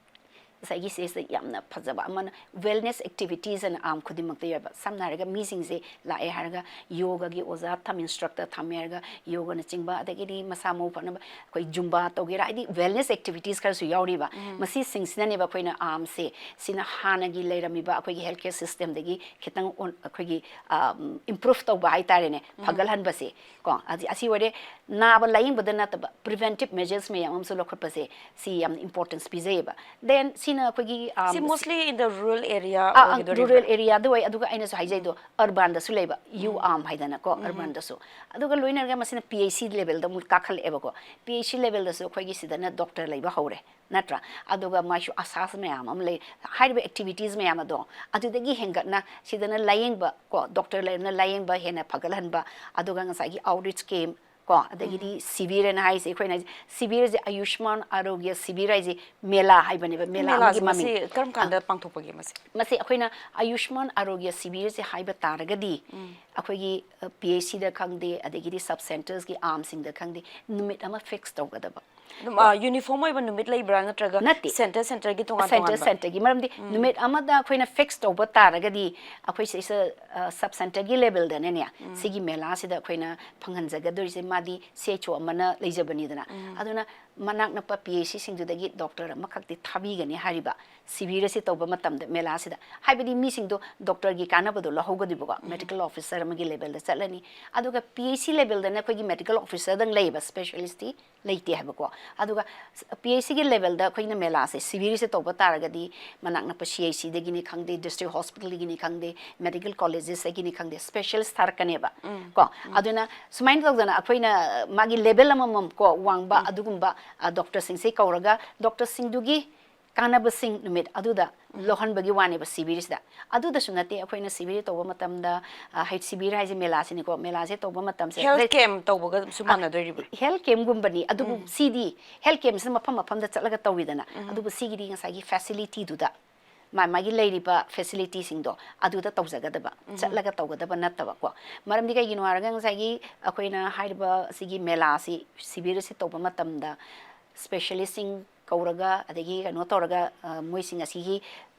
ꯉꯁꯥꯏꯒꯤ ꯁꯤꯁꯦ ꯌꯥꯝꯅ ꯐꯖꯕ ꯑꯃꯅ wellness activities ꯑꯅ ꯑꯥꯝ ꯈꯨꯗꯤꯡꯃꯛꯇ ꯌꯥꯎꯕ꯫ ꯁꯝꯅ ꯍꯥꯏꯔꯒ ꯃꯤꯁꯤꯡꯁꯦ ꯂꯥꯛꯑꯦ ꯍꯥꯏꯔꯒ ꯌꯣꯒꯒꯤ ꯑꯣꯖꯥ ꯊꯝ, ꯏꯟꯁꯇ꯭ꯔꯛꯇꯔ ꯊꯝꯃꯦ ꯍꯥꯏꯔꯒ ꯌꯣꯒꯅꯆꯤꯡꯕ, ꯑꯗꯒꯤꯗꯤ ꯃꯁꯥ ꯃꯎ ꯐꯅꯕ ꯑꯩꯈꯣꯏ ꯖꯨꯝꯕꯥ ꯇꯧꯒꯦꯔꯥ, ꯍꯥꯏꯗꯤ wellness activities ꯈꯔꯁꯨ ꯌꯥꯎꯔꯤꯕ꯫ ꯎꯝ꯫ ꯃꯁꯤꯁꯤꯡꯁꯤꯅꯅꯦꯕ ꯑꯩꯈꯣꯏꯅ ꯑꯥꯝꯁꯦ, ꯁꯤꯅ ꯍꯥꯟꯅꯒꯤ ꯂꯩꯔꯝꯃꯤꯕ ꯑꯩꯈꯣꯏꯒꯤ health care systemꯗꯒꯤ ꯈꯤꯇꯪ ꯑꯣꯟ-, ꯑꯩꯈꯣꯏꯒꯤ, ꯑ, improve ꯇꯧꯕ ꯍꯥꯏꯇꯥꯔꯦꯅꯦ, ꯎꯝ꯫ ꯐꯒꯠꯍꯟꯕꯁꯦ꯫ ꯀꯣ, ꯑꯁꯤ, ꯑꯁꯤ ꯑꯣꯏꯔꯦ꯫ ꯅꯥꯕ ꯂꯥꯌꯦꯡꯕꯗ ꯅꯠꯇꯕ preventive measures ꯃꯌꯥꯝ ꯑꯃꯁꯨ ꯂꯧꯈꯠꯄꯁꯦ, ꯁꯤ ꯌꯥꯝ importance ꯄꯤꯖꯩꯌꯦꯕ꯫ Then ꯁꯤꯅ ꯑꯩꯈꯣꯏꯒꯤ, ꯑꯥꯝ, ꯁꯤ ꯁꯤ-, mostly in the rural area ah, ah, ꯑꯣꯏꯒꯗꯧꯔꯤꯕ꯭ꯔꯥ? Rural areaꯗ ꯑꯣꯏ, ꯑꯗꯨꯒ ꯑꯩꯅꯁꯨ ꯍꯥꯏꯖꯩꯗꯣ, ꯎꯝ꯫ Urbanꯗꯁꯨ ꯂꯩꯕ, ꯌꯨ ꯎꯝ꯫ ꯑꯥꯝ ꯍꯥꯏꯗꯅꯀꯣ, ꯎꯝ꯫ Urbanꯗꯁꯨ꯫ ꯑꯗꯨꯒ ꯂꯣꯏꯅꯔꯒ ꯃꯁꯤꯅ P H C levelꯗ ꯑꯃꯨꯛ ꯀꯥꯈꯠꯂꯛꯑꯦꯕꯀꯣ꯫ P H C levelꯗꯁꯨ ꯑꯩꯈꯣꯏꯒꯤ ꯁꯤꯗꯅ ꯗꯣꯛꯇꯔ ꯂꯩꯕ ꯍꯧꯔꯦ, ꯅꯠꯇ꯭ꯔꯥ? ꯑꯗꯨꯒ ꯃꯥꯏꯁꯨ ꯑꯁꯥꯁ ꯃꯌꯥꯝ ꯑꯃ ꯂꯩ꯫ ꯍꯥꯏꯔꯤꯕ activities ꯃꯌꯥꯝ ꯑꯗꯣ, ꯑꯗꯨꯗꯒꯤ ꯍꯦꯟꯒꯠꯅ ꯁꯤꯗꯅ ꯂꯥꯌꯦꯡꯕ ꯀꯣ, ꯗꯣꯛꯇꯔ ꯂꯩꯔꯝꯅ ꯂꯥꯌꯦꯡꯕ ꯍꯦꯟꯅ ꯐꯒꯠꯍꯟꯕ, ꯑꯗꯨꯒ ꯉꯁꯥꯏꯒꯤ outreach camp ꯀꯣ, ꯑꯗꯒꯤꯗꯤ ꯎꯝ꯫ ꯁꯤꯕꯤꯔꯅ ꯍꯥꯏꯁꯦ, ꯑꯩꯈꯣꯏꯅ ꯁꯤꯕꯤꯔꯁꯦ, ꯑꯌꯨꯁꯃꯥꯟ ꯑꯔꯣꯒ꯭ꯌ ꯁꯤꯕꯤꯔ ꯍꯥꯏꯁꯦ ꯃꯦꯂꯥ ꯍꯥꯏꯕꯅꯦꯕ, ꯃꯦꯂꯥ ꯃꯦꯂꯥꯁꯦ ꯑꯃꯒꯤ ꯃꯁꯤ ꯃꯃꯤꯡ꯫ ꯀꯔꯝ ꯑꯥ꯫ ꯀꯥꯟꯗ ꯄꯥꯡꯊꯣꯛꯄꯒꯦ ꯃꯁꯤ? ꯃꯁꯤ ꯑꯩꯈꯣꯏꯅ ꯑꯌꯨꯁꯃꯥꯟ ꯑꯔꯣꯒ꯭ꯌ ꯁꯤꯕꯤꯔꯁꯦ ꯍꯥꯏꯕ ꯇꯥꯔꯒꯗꯤ, ꯎꯝ꯫ ꯑꯩꯈꯣꯏꯒꯤ, ꯑ, P H Cꯗ ꯈꯪꯗꯦ, ꯑꯗꯒꯤꯗꯤ sub centresꯀꯤ ꯑꯥꯝꯁꯤꯡꯗ ꯈꯪꯗꯦ, ꯅꯨꯃꯤꯠ ꯑꯃ fix ꯇꯧꯒꯗꯕ꯫ ꯑꯗꯨꯝ, ꯀꯣ? ꯑ, uniform ꯑꯣꯏꯕ ꯅꯨꯃꯤꯠ ꯂꯩꯕ꯭ꯔꯥ, ꯅꯠꯇ꯭ꯔꯒ ꯅꯠꯇꯦ꯫ Center centerꯒꯤ ꯇꯣꯉꯥꯟ ꯁꯦꯟꯇꯔ ꯇꯣꯉꯥꯟꯕ? ꯁꯦꯟꯇꯔꯒꯤ ꯃꯔꯝꯗꯤ ꯎꯝ꯫ ꯅꯨꯃꯤꯠ ꯑꯃꯗ ꯑꯩꯈꯣꯏꯅ fix ꯇꯧꯕ ꯇꯥꯔꯒꯗꯤ, ꯑꯩꯈꯣꯏ ꯁꯤꯁꯦ, ꯑ, sub centerꯒꯤ levelꯗꯅꯅꯦ, ꯎꯝ꯫ ꯁꯤꯒꯤ ꯃꯦꯂꯥꯁꯤꯗ ꯑꯩꯈꯣꯏꯅ ꯐꯪꯍꯟꯖꯒꯗꯣꯏꯁꯦ, ꯃꯥꯗꯤ C H O ꯑꯃꯅ ꯂꯩꯖꯕꯅꯤꯗꯅ꯫ ꯎꯝ꯫ ꯑꯗꯨꯅ ꯃꯅꯥꯛ ꯅꯛꯄ P H Cꯁꯤꯡꯗꯨꯗꯒꯤ ꯗꯣꯛꯇꯔ ꯑꯃꯈꯛꯇꯤ ꯊꯥꯕꯤꯒꯅꯤ ꯍꯥꯏꯔꯤꯕ ꯁꯤꯕꯤꯔ ꯑꯁꯤ ꯇꯧꯕ ꯃꯇꯝꯗ, ꯃꯦꯂꯥꯁꯤꯗ꯫ ꯍꯥꯏꯕꯗꯤ ꯃꯤꯁꯤꯡꯗꯣ ꯗꯣꯛꯇꯔꯒꯤ ꯀꯥꯟꯅꯕꯗꯣ ꯂꯧꯍꯧꯒꯗꯣꯏꯕꯀꯣ, ꯎꯝ꯫ Medical officer ꯑꯃꯒꯤ levelꯗ ꯆꯠꯂꯅꯤ꯫ ꯑꯗꯨꯒ P H C levelꯗꯅ ꯑꯩꯈꯣꯏꯒꯤ medical officerꯗꯪ ꯂꯩꯌꯦꯕ, specialistꯇꯤ ꯂꯩꯇꯦ ꯍꯥꯏꯕꯀꯣ꯫ ꯑꯗꯨꯒ P H Cꯒꯤ levelꯗ ꯑꯩꯈꯣꯏꯅ ꯃꯦꯂꯥꯁꯦ, ꯁꯤꯕꯤꯔꯁꯦ ꯇꯧꯕ ꯇꯥꯔꯒꯗꯤ, ꯃꯅꯥꯛ ꯅꯛꯄ C H Cꯗꯒꯤꯅꯤ ꯈꯪꯗꯦ, district hospitalꯗꯒꯤꯅꯤ ꯈꯪꯗꯦ, medical collegesꯇꯒꯤꯅꯤ ꯈꯪꯗꯦ, specialist ꯊꯥꯔꯛꯀꯅꯦꯕ꯫ ꯎꯝ, ꯀꯣ? ꯎꯝ꯫ ꯑꯗꯨꯅ ꯁꯨꯃꯥꯏꯅ ꯇꯧꯗꯅ ꯑꯩꯈꯣꯏꯅ ꯃꯥꯒꯤ level ꯑꯃꯃꯝ ꯀꯣ, ꯋꯥꯡꯕ ꯎꯝ꯫ ꯑꯗꯨꯒꯨꯝꯕ, ꯑ, ꯗꯣꯛꯇꯔꯁꯤꯡꯁꯦ ꯀꯧꯔꯒ, ꯗꯣꯛꯇꯔꯁꯤꯡꯗꯨꯒꯤ ꯀꯥꯟꯅꯕꯁꯤꯡ ꯅꯨꯃꯤꯠ ꯑꯗꯨꯗ ꯂꯧꯍꯟꯕꯒꯤ ꯋꯥꯅꯦꯕ ꯁꯤꯕꯤꯔꯁꯤꯗ꯫ ꯑꯗꯨꯗꯁꯨ ꯅꯠꯇꯦ, ꯑꯩꯈꯣꯏꯅ ꯁꯤꯕꯤꯔ ꯇꯧꯕ ꯃꯇꯝꯗ, ꯑ, ꯍꯥꯏ-, ꯁꯤꯕꯤꯔ ꯍꯥꯏꯁꯦ ꯃꯦꯂꯥꯁꯤꯅꯤꯀꯣ, ꯃꯦꯂꯥꯁꯦ ꯇꯧꯕ ꯃꯇꯝꯁꯦ ꯍꯦꯜꯊ ꯀꯦꯝ ꯇꯧꯕꯒꯁꯨ ꯃꯥꯟꯅꯗꯣꯔꯤꯕ꯭ꯔꯥ? ꯍꯦꯜꯊ ꯀꯦꯝꯒꯨꯝꯕꯅꯤ꯫ ꯑꯗꯨꯕꯨ ꯁꯤꯗꯤ ꯍꯦꯜꯊ ꯀꯦꯝꯁꯤꯅ ꯃꯐꯝ ꯃꯐꯝꯗ ꯆꯠꯂꯒ ꯇꯧꯋꯤꯗꯅ, ꯑꯗꯨꯕꯨ ꯁꯤꯒꯤꯗꯤ ꯉꯁꯥꯏꯒꯤ ꯐꯦꯁꯤꯂꯤꯇꯤꯗꯨꯗ, ꯃꯥ ꯃꯥꯒꯤ ꯂꯩꯔꯤꯕ ꯐꯦꯁꯤꯂꯤꯇꯤꯁꯤꯡꯗꯣ ꯑꯗꯨꯗ ꯇꯧꯖꯒꯗꯕ, ꯆꯠꯂꯒ ꯇꯧꯒꯗꯕ ꯅꯠꯇꯕꯀꯣ꯫ ꯃꯔꯝꯗꯤ ꯀꯩꯒꯤꯅꯣ ꯍꯥꯏꯔꯒ, ꯉꯁꯥꯏꯒꯤ ꯑꯩꯈꯣꯏꯅ ꯍꯥꯏꯔꯤꯕ ꯁꯤꯒꯤ ꯃꯦꯂꯥꯁꯤ, ꯁꯤꯕꯤꯔ ꯑꯁꯤ ꯇꯧꯕ ꯃꯇꯝꯗ ꯁ꯭ꯄꯦꯁꯤꯌꯦꯂꯤꯁꯁꯤꯡ ꯀꯧꯔꯒ, ꯑꯗꯒꯤ ꯀꯩꯅꯣ ꯇꯧꯔꯒ, ꯑ, ꯃꯣꯏꯁꯤꯡ ꯑꯁꯤꯒꯤ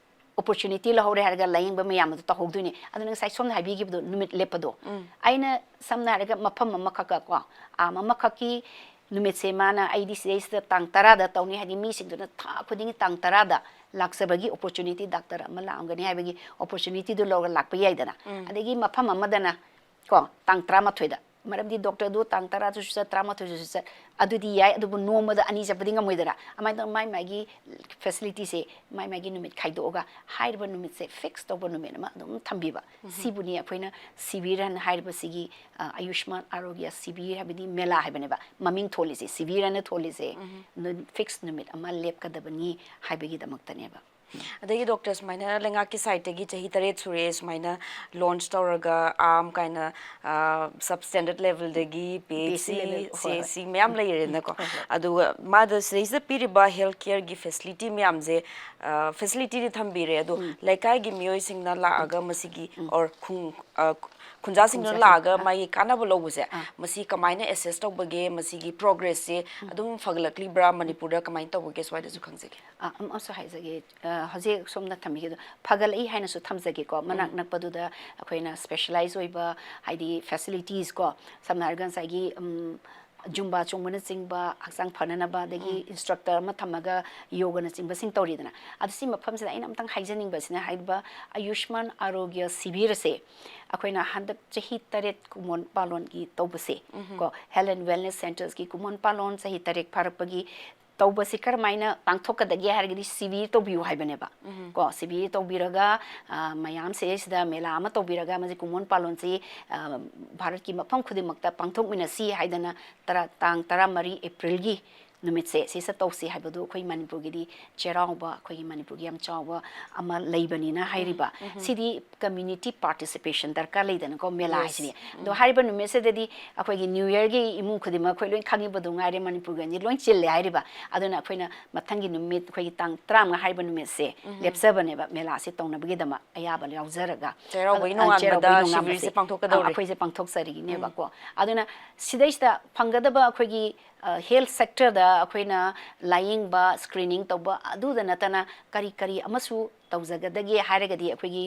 ꯑꯣꯄꯣꯔꯆꯨꯅꯤꯇꯤ ꯂꯧꯍꯧꯔꯦ ꯍꯥꯏꯔꯒ ꯂꯥꯌꯦꯡꯕ ꯃꯌꯥꯝ ꯑꯗꯨ ꯇꯧꯍꯧꯗꯣꯏꯅꯦ꯫ ꯑꯗꯨꯅ ꯉꯁꯥꯏ ꯁꯣꯝꯅ ꯍꯥꯏꯕꯤꯈꯤꯕꯗꯣ, ꯅꯨꯃꯤꯠ ꯂꯦꯞꯄꯗꯣ, ꯑꯩꯅ ꯁꯝꯅ ꯍꯥꯏꯔꯒ ꯃꯐꯝ ꯑꯃꯈꯛꯀ ꯀꯣ, ꯑꯥꯝ ꯑꯃꯈꯛꯀꯤ ꯅꯨꯃꯤꯠꯁꯦ ꯃꯥꯅ, "ꯑꯩꯗꯤ ꯁꯤꯗꯩꯁꯤꯗ ꯇꯥꯡ ꯇꯔꯥꯗ ꯇꯧꯅꯤ", ꯍꯥꯏꯗꯤ ꯃꯤꯁꯤꯡꯗꯨꯅ ꯊꯥ ꯈꯨꯗꯤꯡꯒꯤ ꯇꯥꯡ ꯇꯔꯥꯗ ꯂꯥꯛꯆꯕꯒꯤ ꯑꯣꯄꯣꯔꯆꯨꯅꯤꯇꯤ, ꯗꯥꯛꯇꯔ ꯑꯃ ꯂꯥꯛꯑꯝꯒꯅꯤ ꯍꯥꯏꯕꯒꯤ ꯑꯣꯄꯣꯔꯆꯨꯅꯤꯇꯤꯗꯨ ꯂꯧꯔꯒ ꯂꯥꯛꯄ ꯌꯥꯏꯗꯅ꯫ ꯑꯗꯒꯤ ꯃꯐꯝ ꯑꯃꯗꯅ ꯀꯣ, ꯇꯥꯡ ꯇꯔꯥꯃꯥꯊꯣꯏꯗ, ꯃꯔꯝꯗꯤ ꯗꯣꯛꯇꯔꯗꯨ ꯇꯥꯡ ꯇꯔꯥꯗꯁꯨ ꯆꯠ, ꯇꯔꯥꯃꯥꯊꯣꯏꯗꯁꯨ ꯆꯠ, ꯑꯗꯨꯗꯤ ꯌꯥꯏ, ꯑꯗꯨꯕꯨ ꯅꯣꯡꯃꯗ ꯑꯅꯤ ꯆꯠꯄꯗꯤ ꯉꯝꯃꯣꯏꯗꯅ꯫ ꯑꯗꯨꯃꯥꯏꯅ ꯇꯧꯗꯅ ꯃꯥꯏ ꯃꯥꯒꯤ ꯐꯦꯁꯤꯂꯤꯇꯤꯁꯦ ꯃꯥꯏ ꯃꯥꯒꯤ ꯅꯨꯃꯤꯠ ꯈꯥꯏꯗꯣꯛꯑꯒ, ꯍꯥꯏꯔꯤꯕ ꯅꯨꯃꯤꯠꯁꯦ ꯐꯤꯛꯁ ꯇꯧꯕ ꯅꯨꯃꯤꯠ ꯑꯃ ꯑꯗꯨꯝ ꯊꯝꯕꯤꯕ꯫ ꯁꯤꯕꯨꯅꯤ ꯑꯩꯈꯣꯏꯅ ꯁꯤꯕꯤꯔ ꯍꯥꯏꯅ ꯍꯥꯏꯔꯤꯕꯁꯤꯒꯤ, ꯑ, ꯑꯌꯨꯁꯃꯥꯟ ꯑꯥꯔꯣꯒ꯭ꯌ ꯁꯤꯕꯤꯔ ꯍꯥꯏꯕꯗꯤ ꯃꯦꯂꯥ ꯍꯥꯏꯕꯅꯦꯕ ꯃꯃꯤꯡ ꯊꯣꯜꯂꯤꯁꯦ, ꯁꯤꯕꯤꯔ ꯍꯥꯏꯅ ꯊꯣꯜꯂꯤꯁꯦ꯫ ꯅꯨ-, ꯐꯤꯛꯁ ꯅꯨꯃꯤꯠ ꯑꯃ ꯂꯦꯞꯀꯗꯕꯅꯤ ꯍꯥꯏꯕꯒꯤꯗꯃꯛꯇꯅꯦꯕ꯫ ꯑꯗꯒꯤ ꯗꯣꯛꯇꯔ, ꯁꯨꯃꯥꯏꯅ ꯂꯩꯉꯥꯛꯀꯤ ꯁꯥꯏꯠꯇꯒꯤ ꯆꯍꯤ ꯇꯔꯦꯠ ꯁꯨꯔꯦ ꯁꯨꯃꯥꯏꯅ ꯂꯣꯟꯆ ꯇꯧꯔꯒ, ꯑꯥꯝ ꯀꯥꯏꯅ, ꯑ, ꯁꯕ ꯁ꯭ꯇꯦꯟꯗꯔꯗ ꯂꯦꯚꯦꯜꯗꯒꯤ P H C, P H ꯁꯤ ꯂꯦꯚꯦꯜ, ꯍꯣꯏ, ꯍꯣꯏ꯫ ꯁꯤ ꯃꯌꯥꯝ ꯂꯩꯔꯦꯅꯀꯣ꯫ ꯍꯣꯏ, ꯍꯣꯏ꯫ ꯑꯗꯨꯒ ꯃꯥꯗ ꯁꯤꯗꯩꯁꯤꯗ ꯄꯤꯔꯤꯕ ꯍꯦꯜꯊ ꯀꯦꯌꯔꯒꯤ ꯐꯦꯁꯤꯂꯤꯇꯤ ꯃꯌꯥꯝꯁꯦ, ꯑ, ꯐꯦꯁꯤꯂꯤꯇꯤꯗꯤ ꯊꯝꯕꯤꯔꯦ, ꯑꯗꯣ ꯂꯩꯀꯥꯏꯒꯤ ꯃꯤꯑꯣꯏꯁꯤꯡꯅ ꯂꯥꯛꯑꯒ ꯃꯁꯤꯒꯤ, or ꯈꯨꯡ-, ꯑ, ꯈꯨꯟꯖꯥꯁꯤꯡꯗꯨꯅ ꯈꯨꯟꯖꯥꯁꯤꯡ-, ꯂꯥꯛꯑꯒ ꯑꯥ꯫ ꯃꯥꯒꯤ ꯀꯥꯟꯅꯕ ꯂꯧꯕꯁꯦ, ꯑꯥ꯫ ꯃꯁꯤ ꯀꯃꯥꯏꯅ ꯑꯦꯁꯦꯁ ꯇꯧꯕꯒꯦ, ꯃꯁꯤꯒꯤ ꯄ꯭ꯔꯣꯒ꯭ꯔꯦꯁꯁꯦ ꯑꯗꯨꯝ ꯐꯒꯠꯂꯛꯂꯤꯕ꯭ꯔꯥ, ꯃꯅꯤꯄꯨꯔꯗ ꯀꯃꯥꯏꯅ ꯇꯧꯕꯒꯦ, ꯁ꯭ꯋꯥꯏꯗꯁꯨ ꯈꯪꯖꯒꯦ꯫ ꯑ, ꯑꯃꯁꯨ ꯍꯥꯏꯖꯒꯦ, ꯑ, ꯍꯧꯖꯤꯛ ꯁꯣꯝꯅ ꯊꯝꯕꯤꯈꯤꯕꯗꯣ ꯐꯒꯠꯂꯛꯏ ꯍꯥꯏꯅꯁꯨ ꯊꯝꯖꯒꯦꯀꯣ꯫ ꯃꯅꯥꯛ ꯅꯛꯄꯗꯨꯗ ꯑꯩꯈꯣꯏꯅ ꯁ꯭ꯄꯦꯁꯦꯂꯥꯏꯖ ꯑꯣꯏꯕ, ꯍꯥꯏꯗꯤ ꯐꯦꯁꯤꯂꯤꯇꯤꯁ ꯀꯣ, ꯁꯝꯅ ꯍꯥꯏꯔꯒ ꯉꯁꯥꯏꯒꯤ, ꯎꯝ, ꯖꯨꯝꯕꯥ ꯆꯣꯡꯕꯅꯆꯤꯡꯕ, ꯍꯛꯆꯥꯡ ꯐꯅꯅꯕ, ꯑꯗꯒꯤ ꯏꯟꯁꯇ꯭ꯔꯛꯇꯔ ꯑꯃ ꯊꯝꯃꯒ ꯌꯣꯒꯅꯆꯤꯡꯕꯁꯤꯡ ꯇꯧꯔꯤꯗꯅ꯫ ꯑꯗꯨ ꯁꯤ ꯃꯐꯝꯁꯤꯗ ꯑꯩꯅ ꯑꯝꯇꯪ ꯍꯥꯏꯖꯅꯤꯡꯕꯁꯤꯅ, ꯍꯥꯏꯔꯤꯕ ꯑꯌꯨꯁꯃꯥꯟ ꯑꯥꯔꯣꯒ꯭ꯌ ꯁꯤꯕꯤꯔꯁꯦ ꯑꯩꯈꯣꯏꯅ ꯍꯟꯗꯛ ꯆꯍꯤ ꯇꯔꯦꯠ ꯀꯨꯃꯣꯟ ꯄꯥꯂꯣꯟꯒꯤ ꯇꯧꯕꯁꯦ, ꯀꯣ, ꯍꯦꯜꯊ ꯑꯦꯟ ꯋꯦꯜꯅꯦꯁ ꯁꯦꯟꯇꯔꯁꯀꯤ ꯀꯨꯃꯣꯟ ꯄꯥꯂꯣꯟ ꯆꯍꯤ ꯇꯔꯦꯠ ꯐꯥꯔꯛꯄꯒꯤ ꯇꯧꯕꯁꯤ ꯀꯔꯝꯍꯥꯏꯅ ꯄꯥꯡꯊꯣꯛꯀꯗꯒꯦ ꯍꯥꯏꯔꯒꯗꯤ ꯁꯤꯕꯤꯔ ꯇꯧꯕꯤꯌꯨ ꯍꯥꯏꯕꯅꯦꯕ꯫ ꯀꯣ, ꯁꯤꯕꯤꯔ ꯇꯧꯕꯤꯔꯒ, ꯑ, ꯃꯌꯥꯝꯁꯦ ꯁꯤꯗ ꯃꯦꯂꯥ ꯑꯃ ꯇꯧꯕꯤꯔꯒ ꯃꯁꯤ ꯀꯨꯃꯣꯟ ꯄꯥꯂꯣꯟꯁꯤ, ꯑ, ꯚꯥꯔꯠꯀꯤ ꯃꯐꯝ ꯈꯨꯗꯤꯡꯃꯛꯇ ꯄꯥꯡꯊꯣꯛꯃꯤꯟꯅꯁꯤ ꯍꯥꯏꯗꯅ ꯇꯔꯥ-, ꯇꯥꯡ ꯇꯔꯥꯃꯔꯤ ꯑꯦꯄ꯭ꯔꯤꯜꯒꯤ ꯅꯨꯃꯤꯠꯁꯦ ꯁꯤꯁꯦ ꯇꯧꯁꯤ ꯍꯥꯏꯕꯗꯨ ꯑꯩꯈꯣꯏ ꯃꯅꯤꯄꯨꯔꯒꯤꯗꯤ ꯆꯩꯔꯥꯎꯕ, ꯑꯩꯈꯣꯏꯒꯤ ꯃꯅꯤꯄꯨꯔꯒꯤ ꯌꯥꯝ ꯆꯥꯎꯕ ꯑꯃ ꯂꯩꯕꯅꯤꯅ ꯍꯥꯏꯔꯤꯕ, ꯁꯤꯗꯤ community participation ꯗꯔꯀꯥꯔ ꯂꯩꯗꯅꯀꯣ, ꯃꯦꯂꯥ ꯍꯥꯏꯁꯤꯗꯤ꯫ ꯑꯗꯣ ꯍꯥꯏꯔꯤꯕ ꯅꯨꯃꯤꯠꯁꯤꯗꯗꯤ ꯑꯩꯈꯣꯏꯒꯤ New Year ꯒꯤ ꯏꯃꯨꯡ ꯈꯨꯗꯤꯡꯃꯛ ꯑꯩꯈꯣꯏ ꯂꯣꯏ ꯈꯪꯉꯤꯕꯗꯨ ꯉꯥꯏꯔꯦ, ꯃꯅꯤꯄꯨꯔꯒꯤ ꯑꯣꯏꯅꯗꯤ ꯂꯣꯏ ꯆꯤꯜꯂꯦ ꯍꯥꯏꯔꯤꯕ꯫ ꯑꯗꯨꯅ ꯑꯩꯈꯣꯏꯅ ꯃꯊꯪꯒꯤ ꯅꯨꯃꯤꯠ, ꯑꯩꯈꯣꯏꯒꯤ ꯇꯥꯡ ꯇꯔꯥꯃꯉꯥ ꯍꯥꯏꯔꯤꯕ ꯅꯨꯃꯤꯠꯁꯦ ꯂꯦꯞꯆꯕꯅꯦꯕ, ꯃꯦꯂꯥꯁꯦ ꯇꯧꯅꯕꯒꯤꯗꯃꯛ ꯑꯌꯥꯕ ꯌꯥꯎꯖꯔꯒ꯫ ꯆꯩꯔꯥꯎꯕꯒꯤ ꯑ, ꯅꯣꯡꯉꯥꯟꯕꯗ ꯆꯩꯔꯥꯎꯕꯒꯤ ꯅꯣꯡꯉꯥꯟꯕꯁꯦ, ꯁꯤꯕꯤꯔꯤꯁꯦ ꯄꯥꯡꯊꯣꯛꯀꯗꯧꯔꯤ꯫ ꯑ, ꯑꯩꯈꯣꯏꯁꯦ ꯄꯥꯡꯊꯣꯛꯆꯔꯤꯅꯦꯕꯀꯣ꯫ ꯑꯗꯨꯅ ꯁꯤꯗꯩꯁꯤꯗ ꯐꯪꯒꯗꯕ ꯑꯩꯈꯣꯏꯒꯤ, ꯑ, health sector ꯗ ꯑꯩꯈꯣꯏꯅ ꯂꯥꯌꯦꯡꯕ, screening ꯇꯧꯕ, ꯑꯗꯨꯗ ꯅꯠꯇꯅ ꯀꯔꯤ ꯀꯔꯤ ꯑꯃꯁꯨ ꯇꯧꯖꯒꯗꯒꯦ ꯍꯥꯏꯔꯒꯗꯤ, ꯑꯩꯈꯣꯏꯒꯤ,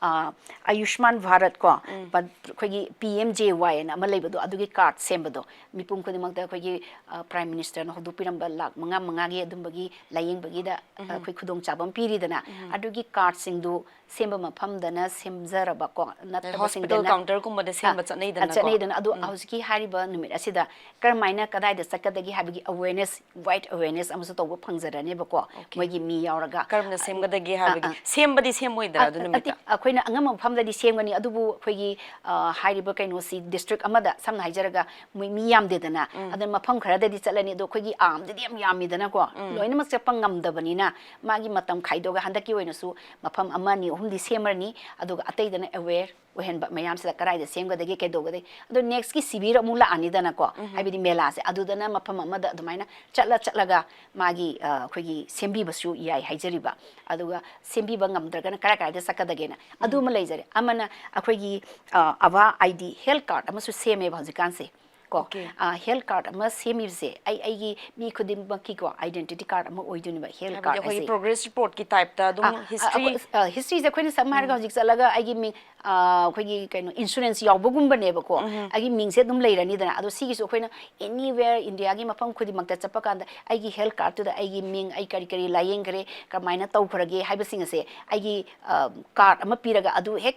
ꯑ, ꯑꯌꯨꯁꯃꯥꯟ ꯚꯥꯔꯠ ꯀꯣ, ꯄ-, ꯑꯩꯈꯣꯏꯒꯤ P M J Y ꯑꯅ ꯑꯃ ꯂꯩꯕꯗꯣ, ꯑꯗꯨꯒꯤ card ꯁꯦꯝꯕꯗꯣ, ꯃꯤꯄꯨꯝ ꯈꯨꯗꯤꯡꯃꯛꯇ ꯑꯩꯈꯣꯏꯒꯤ, ꯑ, Prime Minister ꯅ ꯍꯧꯗꯣꯛꯄꯤꯔꯝꯕ ꯂꯥꯈ ꯃꯉꯥ ꯃꯉꯥꯒꯤ ꯑꯗꯨꯝꯕꯒꯤ ꯂꯥꯌꯦꯡꯕꯒꯤꯗ, ꯑ, ꯑꯩꯈꯣꯏ ꯈꯨꯗꯣꯡꯆꯥꯕ ꯑꯃ ꯄꯤꯔꯤꯗꯅ, ꯑꯗꯨꯒꯤ card ꯁꯤꯡꯗꯨ ꯁꯦꯝꯕ ꯃꯐꯝꯗꯅ ꯁꯦꯝꯖꯔꯕꯀꯣ, ꯅꯠꯇꯕꯁꯤꯡꯗꯅ Hospital counter ꯒꯨꯝꯕꯗ ꯁꯦꯝꯕ ꯆꯠꯅꯩꯗꯅꯀꯣ꯫ ꯆꯠꯅꯩꯗꯅ꯫ ꯑꯗꯣ ꯍꯧꯖꯤꯛꯀꯤ ꯍꯥꯏꯔꯤꯕ ꯅꯨꯃꯤꯠ ꯑꯁꯤꯗ ꯀꯔꯝꯍꯥꯏꯅ ꯀꯗꯥꯏꯗ ꯆꯠꯀꯗꯒꯦ ꯍꯥꯏꯕꯒꯤ awareness, wide awareness ꯑꯃꯁꯨ ꯇꯧꯕ ꯐꯪꯖꯔꯅꯦꯕꯀꯣ, ꯃꯣꯏꯒꯤ ꯃꯤ ꯌꯥꯎꯔꯒ꯫ ꯀꯔꯝꯅ ꯁꯦꯝꯒꯗꯒꯦ ꯑ, ꯍꯥꯏꯕꯒꯤ꯫ ꯑ, ꯁꯦꯝꯕꯗꯤ ꯁꯦꯝꯃꯣꯏꯗ꯭ꯔꯥ ꯑꯗꯨ ꯑ, ꯅꯨꯃꯤꯠꯇ? ꯑ, ꯑꯩꯈꯣꯏꯅ ꯑꯉꯝꯕ ꯃꯐꯝꯗꯗꯤ ꯁꯦꯝꯒꯅꯤ, ꯑꯗꯨꯕꯨ ꯑꯩꯈꯣꯏꯒꯤ, ꯑ, ꯍꯥꯏꯔꯤꯕ ꯀꯩꯅꯣꯁꯤ district ꯑꯃꯗ, ꯁꯝꯅ ꯍꯥꯏꯖꯔꯒ, ꯃꯣꯏ ꯃꯤ ꯌꯥꯝꯗꯦꯗꯅ, ꯑꯗꯨꯅ ꯃꯐꯝ ꯈꯔꯗꯗꯤ ꯆꯠꯂꯅꯤ, ꯑꯗꯣ ꯑꯩꯈꯣꯏꯒꯤ ꯌꯥꯝꯗꯗꯤ ꯌꯥꯝ ꯌꯥꯝꯃꯤꯗꯅꯀꯣ, ꯂꯣꯏꯅꯃꯛ ꯆꯠꯄ ꯉꯝꯗꯕꯅꯤꯅ, ꯃꯥꯒꯤ ꯃꯇꯝ ꯈꯥꯏꯗꯣꯛꯑꯒ ꯍꯟꯗꯛꯀꯤ ꯑꯣꯏꯅꯁꯨ ꯃꯐꯝ ꯑꯃ, ꯑꯅꯤ, ꯑꯍꯨꯝꯗꯤ ꯁꯦꯝꯃꯅꯤ, ꯑꯗꯨꯒ ꯑꯇꯩꯗꯅ aware ꯑꯣꯏꯍꯟꯕ, ꯃꯌꯥꯝꯁꯤꯗ ꯀꯗꯥꯏꯗ ꯁꯦꯝꯒꯗꯒꯦ, ꯀꯩꯗꯧꯒꯗꯒꯦ꯫ ꯑꯗꯣ next ꯀꯤ ꯁꯤꯕꯤꯔ ꯑꯃꯨꯛ ꯂꯥꯛꯑꯅꯤꯗꯅꯀꯣ, ꯍꯥꯏꯕꯗꯤ ꯃꯦꯂꯥꯁꯦ, ꯑꯗꯨꯗꯅ ꯃꯐꯝ ꯑꯃꯗ ꯑꯗꯨꯃꯥꯏꯅ ꯆꯠꯂ ꯆꯠꯂꯒ ꯃꯥꯒꯤ, ꯑ, ꯑꯩꯈꯣꯏꯒꯤ ꯁꯦꯝꯕꯤꯕꯁꯨ ꯌꯥꯏ ꯍꯥꯏꯖꯔꯤꯕ꯫ ꯑꯗꯨꯒ ꯁꯦꯝꯕꯤꯕ ꯉꯝꯗ꯭ꯔꯒꯅ ꯀꯔꯥꯏ ꯀꯔꯥꯏꯗ ꯆꯠꯀꯗꯒꯦꯅ ꯑꯗꯨ ꯑꯃ ꯂꯩꯖꯔꯦ꯫ ꯑꯃꯅ ꯑꯩꯈꯣꯏꯒꯤ, ꯑ, ꯑꯚꯥ ID health card ꯑꯃꯁꯨ ꯁꯦꯝꯃꯦꯕ ꯍꯧꯖꯤꯛꯀꯥꯟꯁꯦ ꯀꯣ꯫ Okay. ꯑ, health card ꯑꯃ ꯁꯦꯝꯃꯤꯕꯁꯦ ꯑꯩ, ꯑꯩꯒꯤ ꯃꯤ ꯈꯨꯗꯤꯡꯃꯛꯀꯤꯀꯣ identity card ꯑꯃ ꯑꯣꯏꯗꯣꯏꯅꯦꯕ health ꯍꯥꯏꯕꯗꯤ card ꯑꯩꯈꯣꯏꯒꯤ ꯍꯥꯏꯁꯦ꯫ progress report ꯀꯤ type ꯇ ꯑꯗꯨꯝ ꯑ, ꯑ, history ꯑꯩꯈꯣꯏ, ꯑ, history ꯁꯦ ꯑꯩꯈꯣꯏꯅ ꯁꯝꯅ ꯍꯥꯏꯔꯒ ꯍꯧꯖꯤꯛ ꯆꯠꯂꯒ ꯑꯩꯒꯤ ꯃꯤꯡ, ꯑ, ꯑꯩꯈꯣꯏꯒꯤ ꯀꯩꯅꯣ insurance ꯌꯥꯎꯕꯒꯨꯝꯕꯅꯦꯕꯀꯣ꯫ ꯑꯩꯒꯤ ꯃꯤꯡꯁꯦ ꯑꯗꯨꯝ ꯂꯩꯔꯅꯤꯗꯅ꯫ ꯑꯗꯣ ꯁꯤꯒꯤꯁꯨ ꯑꯩꯈꯣꯏꯅ anywhere India ꯒꯤ ꯃꯐꯝ ꯈꯨꯗꯤꯡꯃꯛꯇ ꯆꯠꯄ ꯀꯥꯟꯗ ꯑꯩꯒꯤ health card ꯇꯨꯗ ꯑꯩꯒꯤ ꯃꯤꯡ, ꯑꯩ ꯀꯔꯤ ꯀꯔꯤ ꯂꯥꯏꯌꯦꯡꯈ꯭ꯔꯦ, ꯀꯃꯥꯏꯅ ꯇꯧꯈ꯭ꯔꯒꯦ ꯍꯥꯏꯕꯁꯤꯡ ꯑꯁꯦ ꯑꯩꯒꯤ, ꯑ, card ꯑꯃ ꯄꯤꯔꯒ ꯑꯗꯨ ꯍꯦꯛ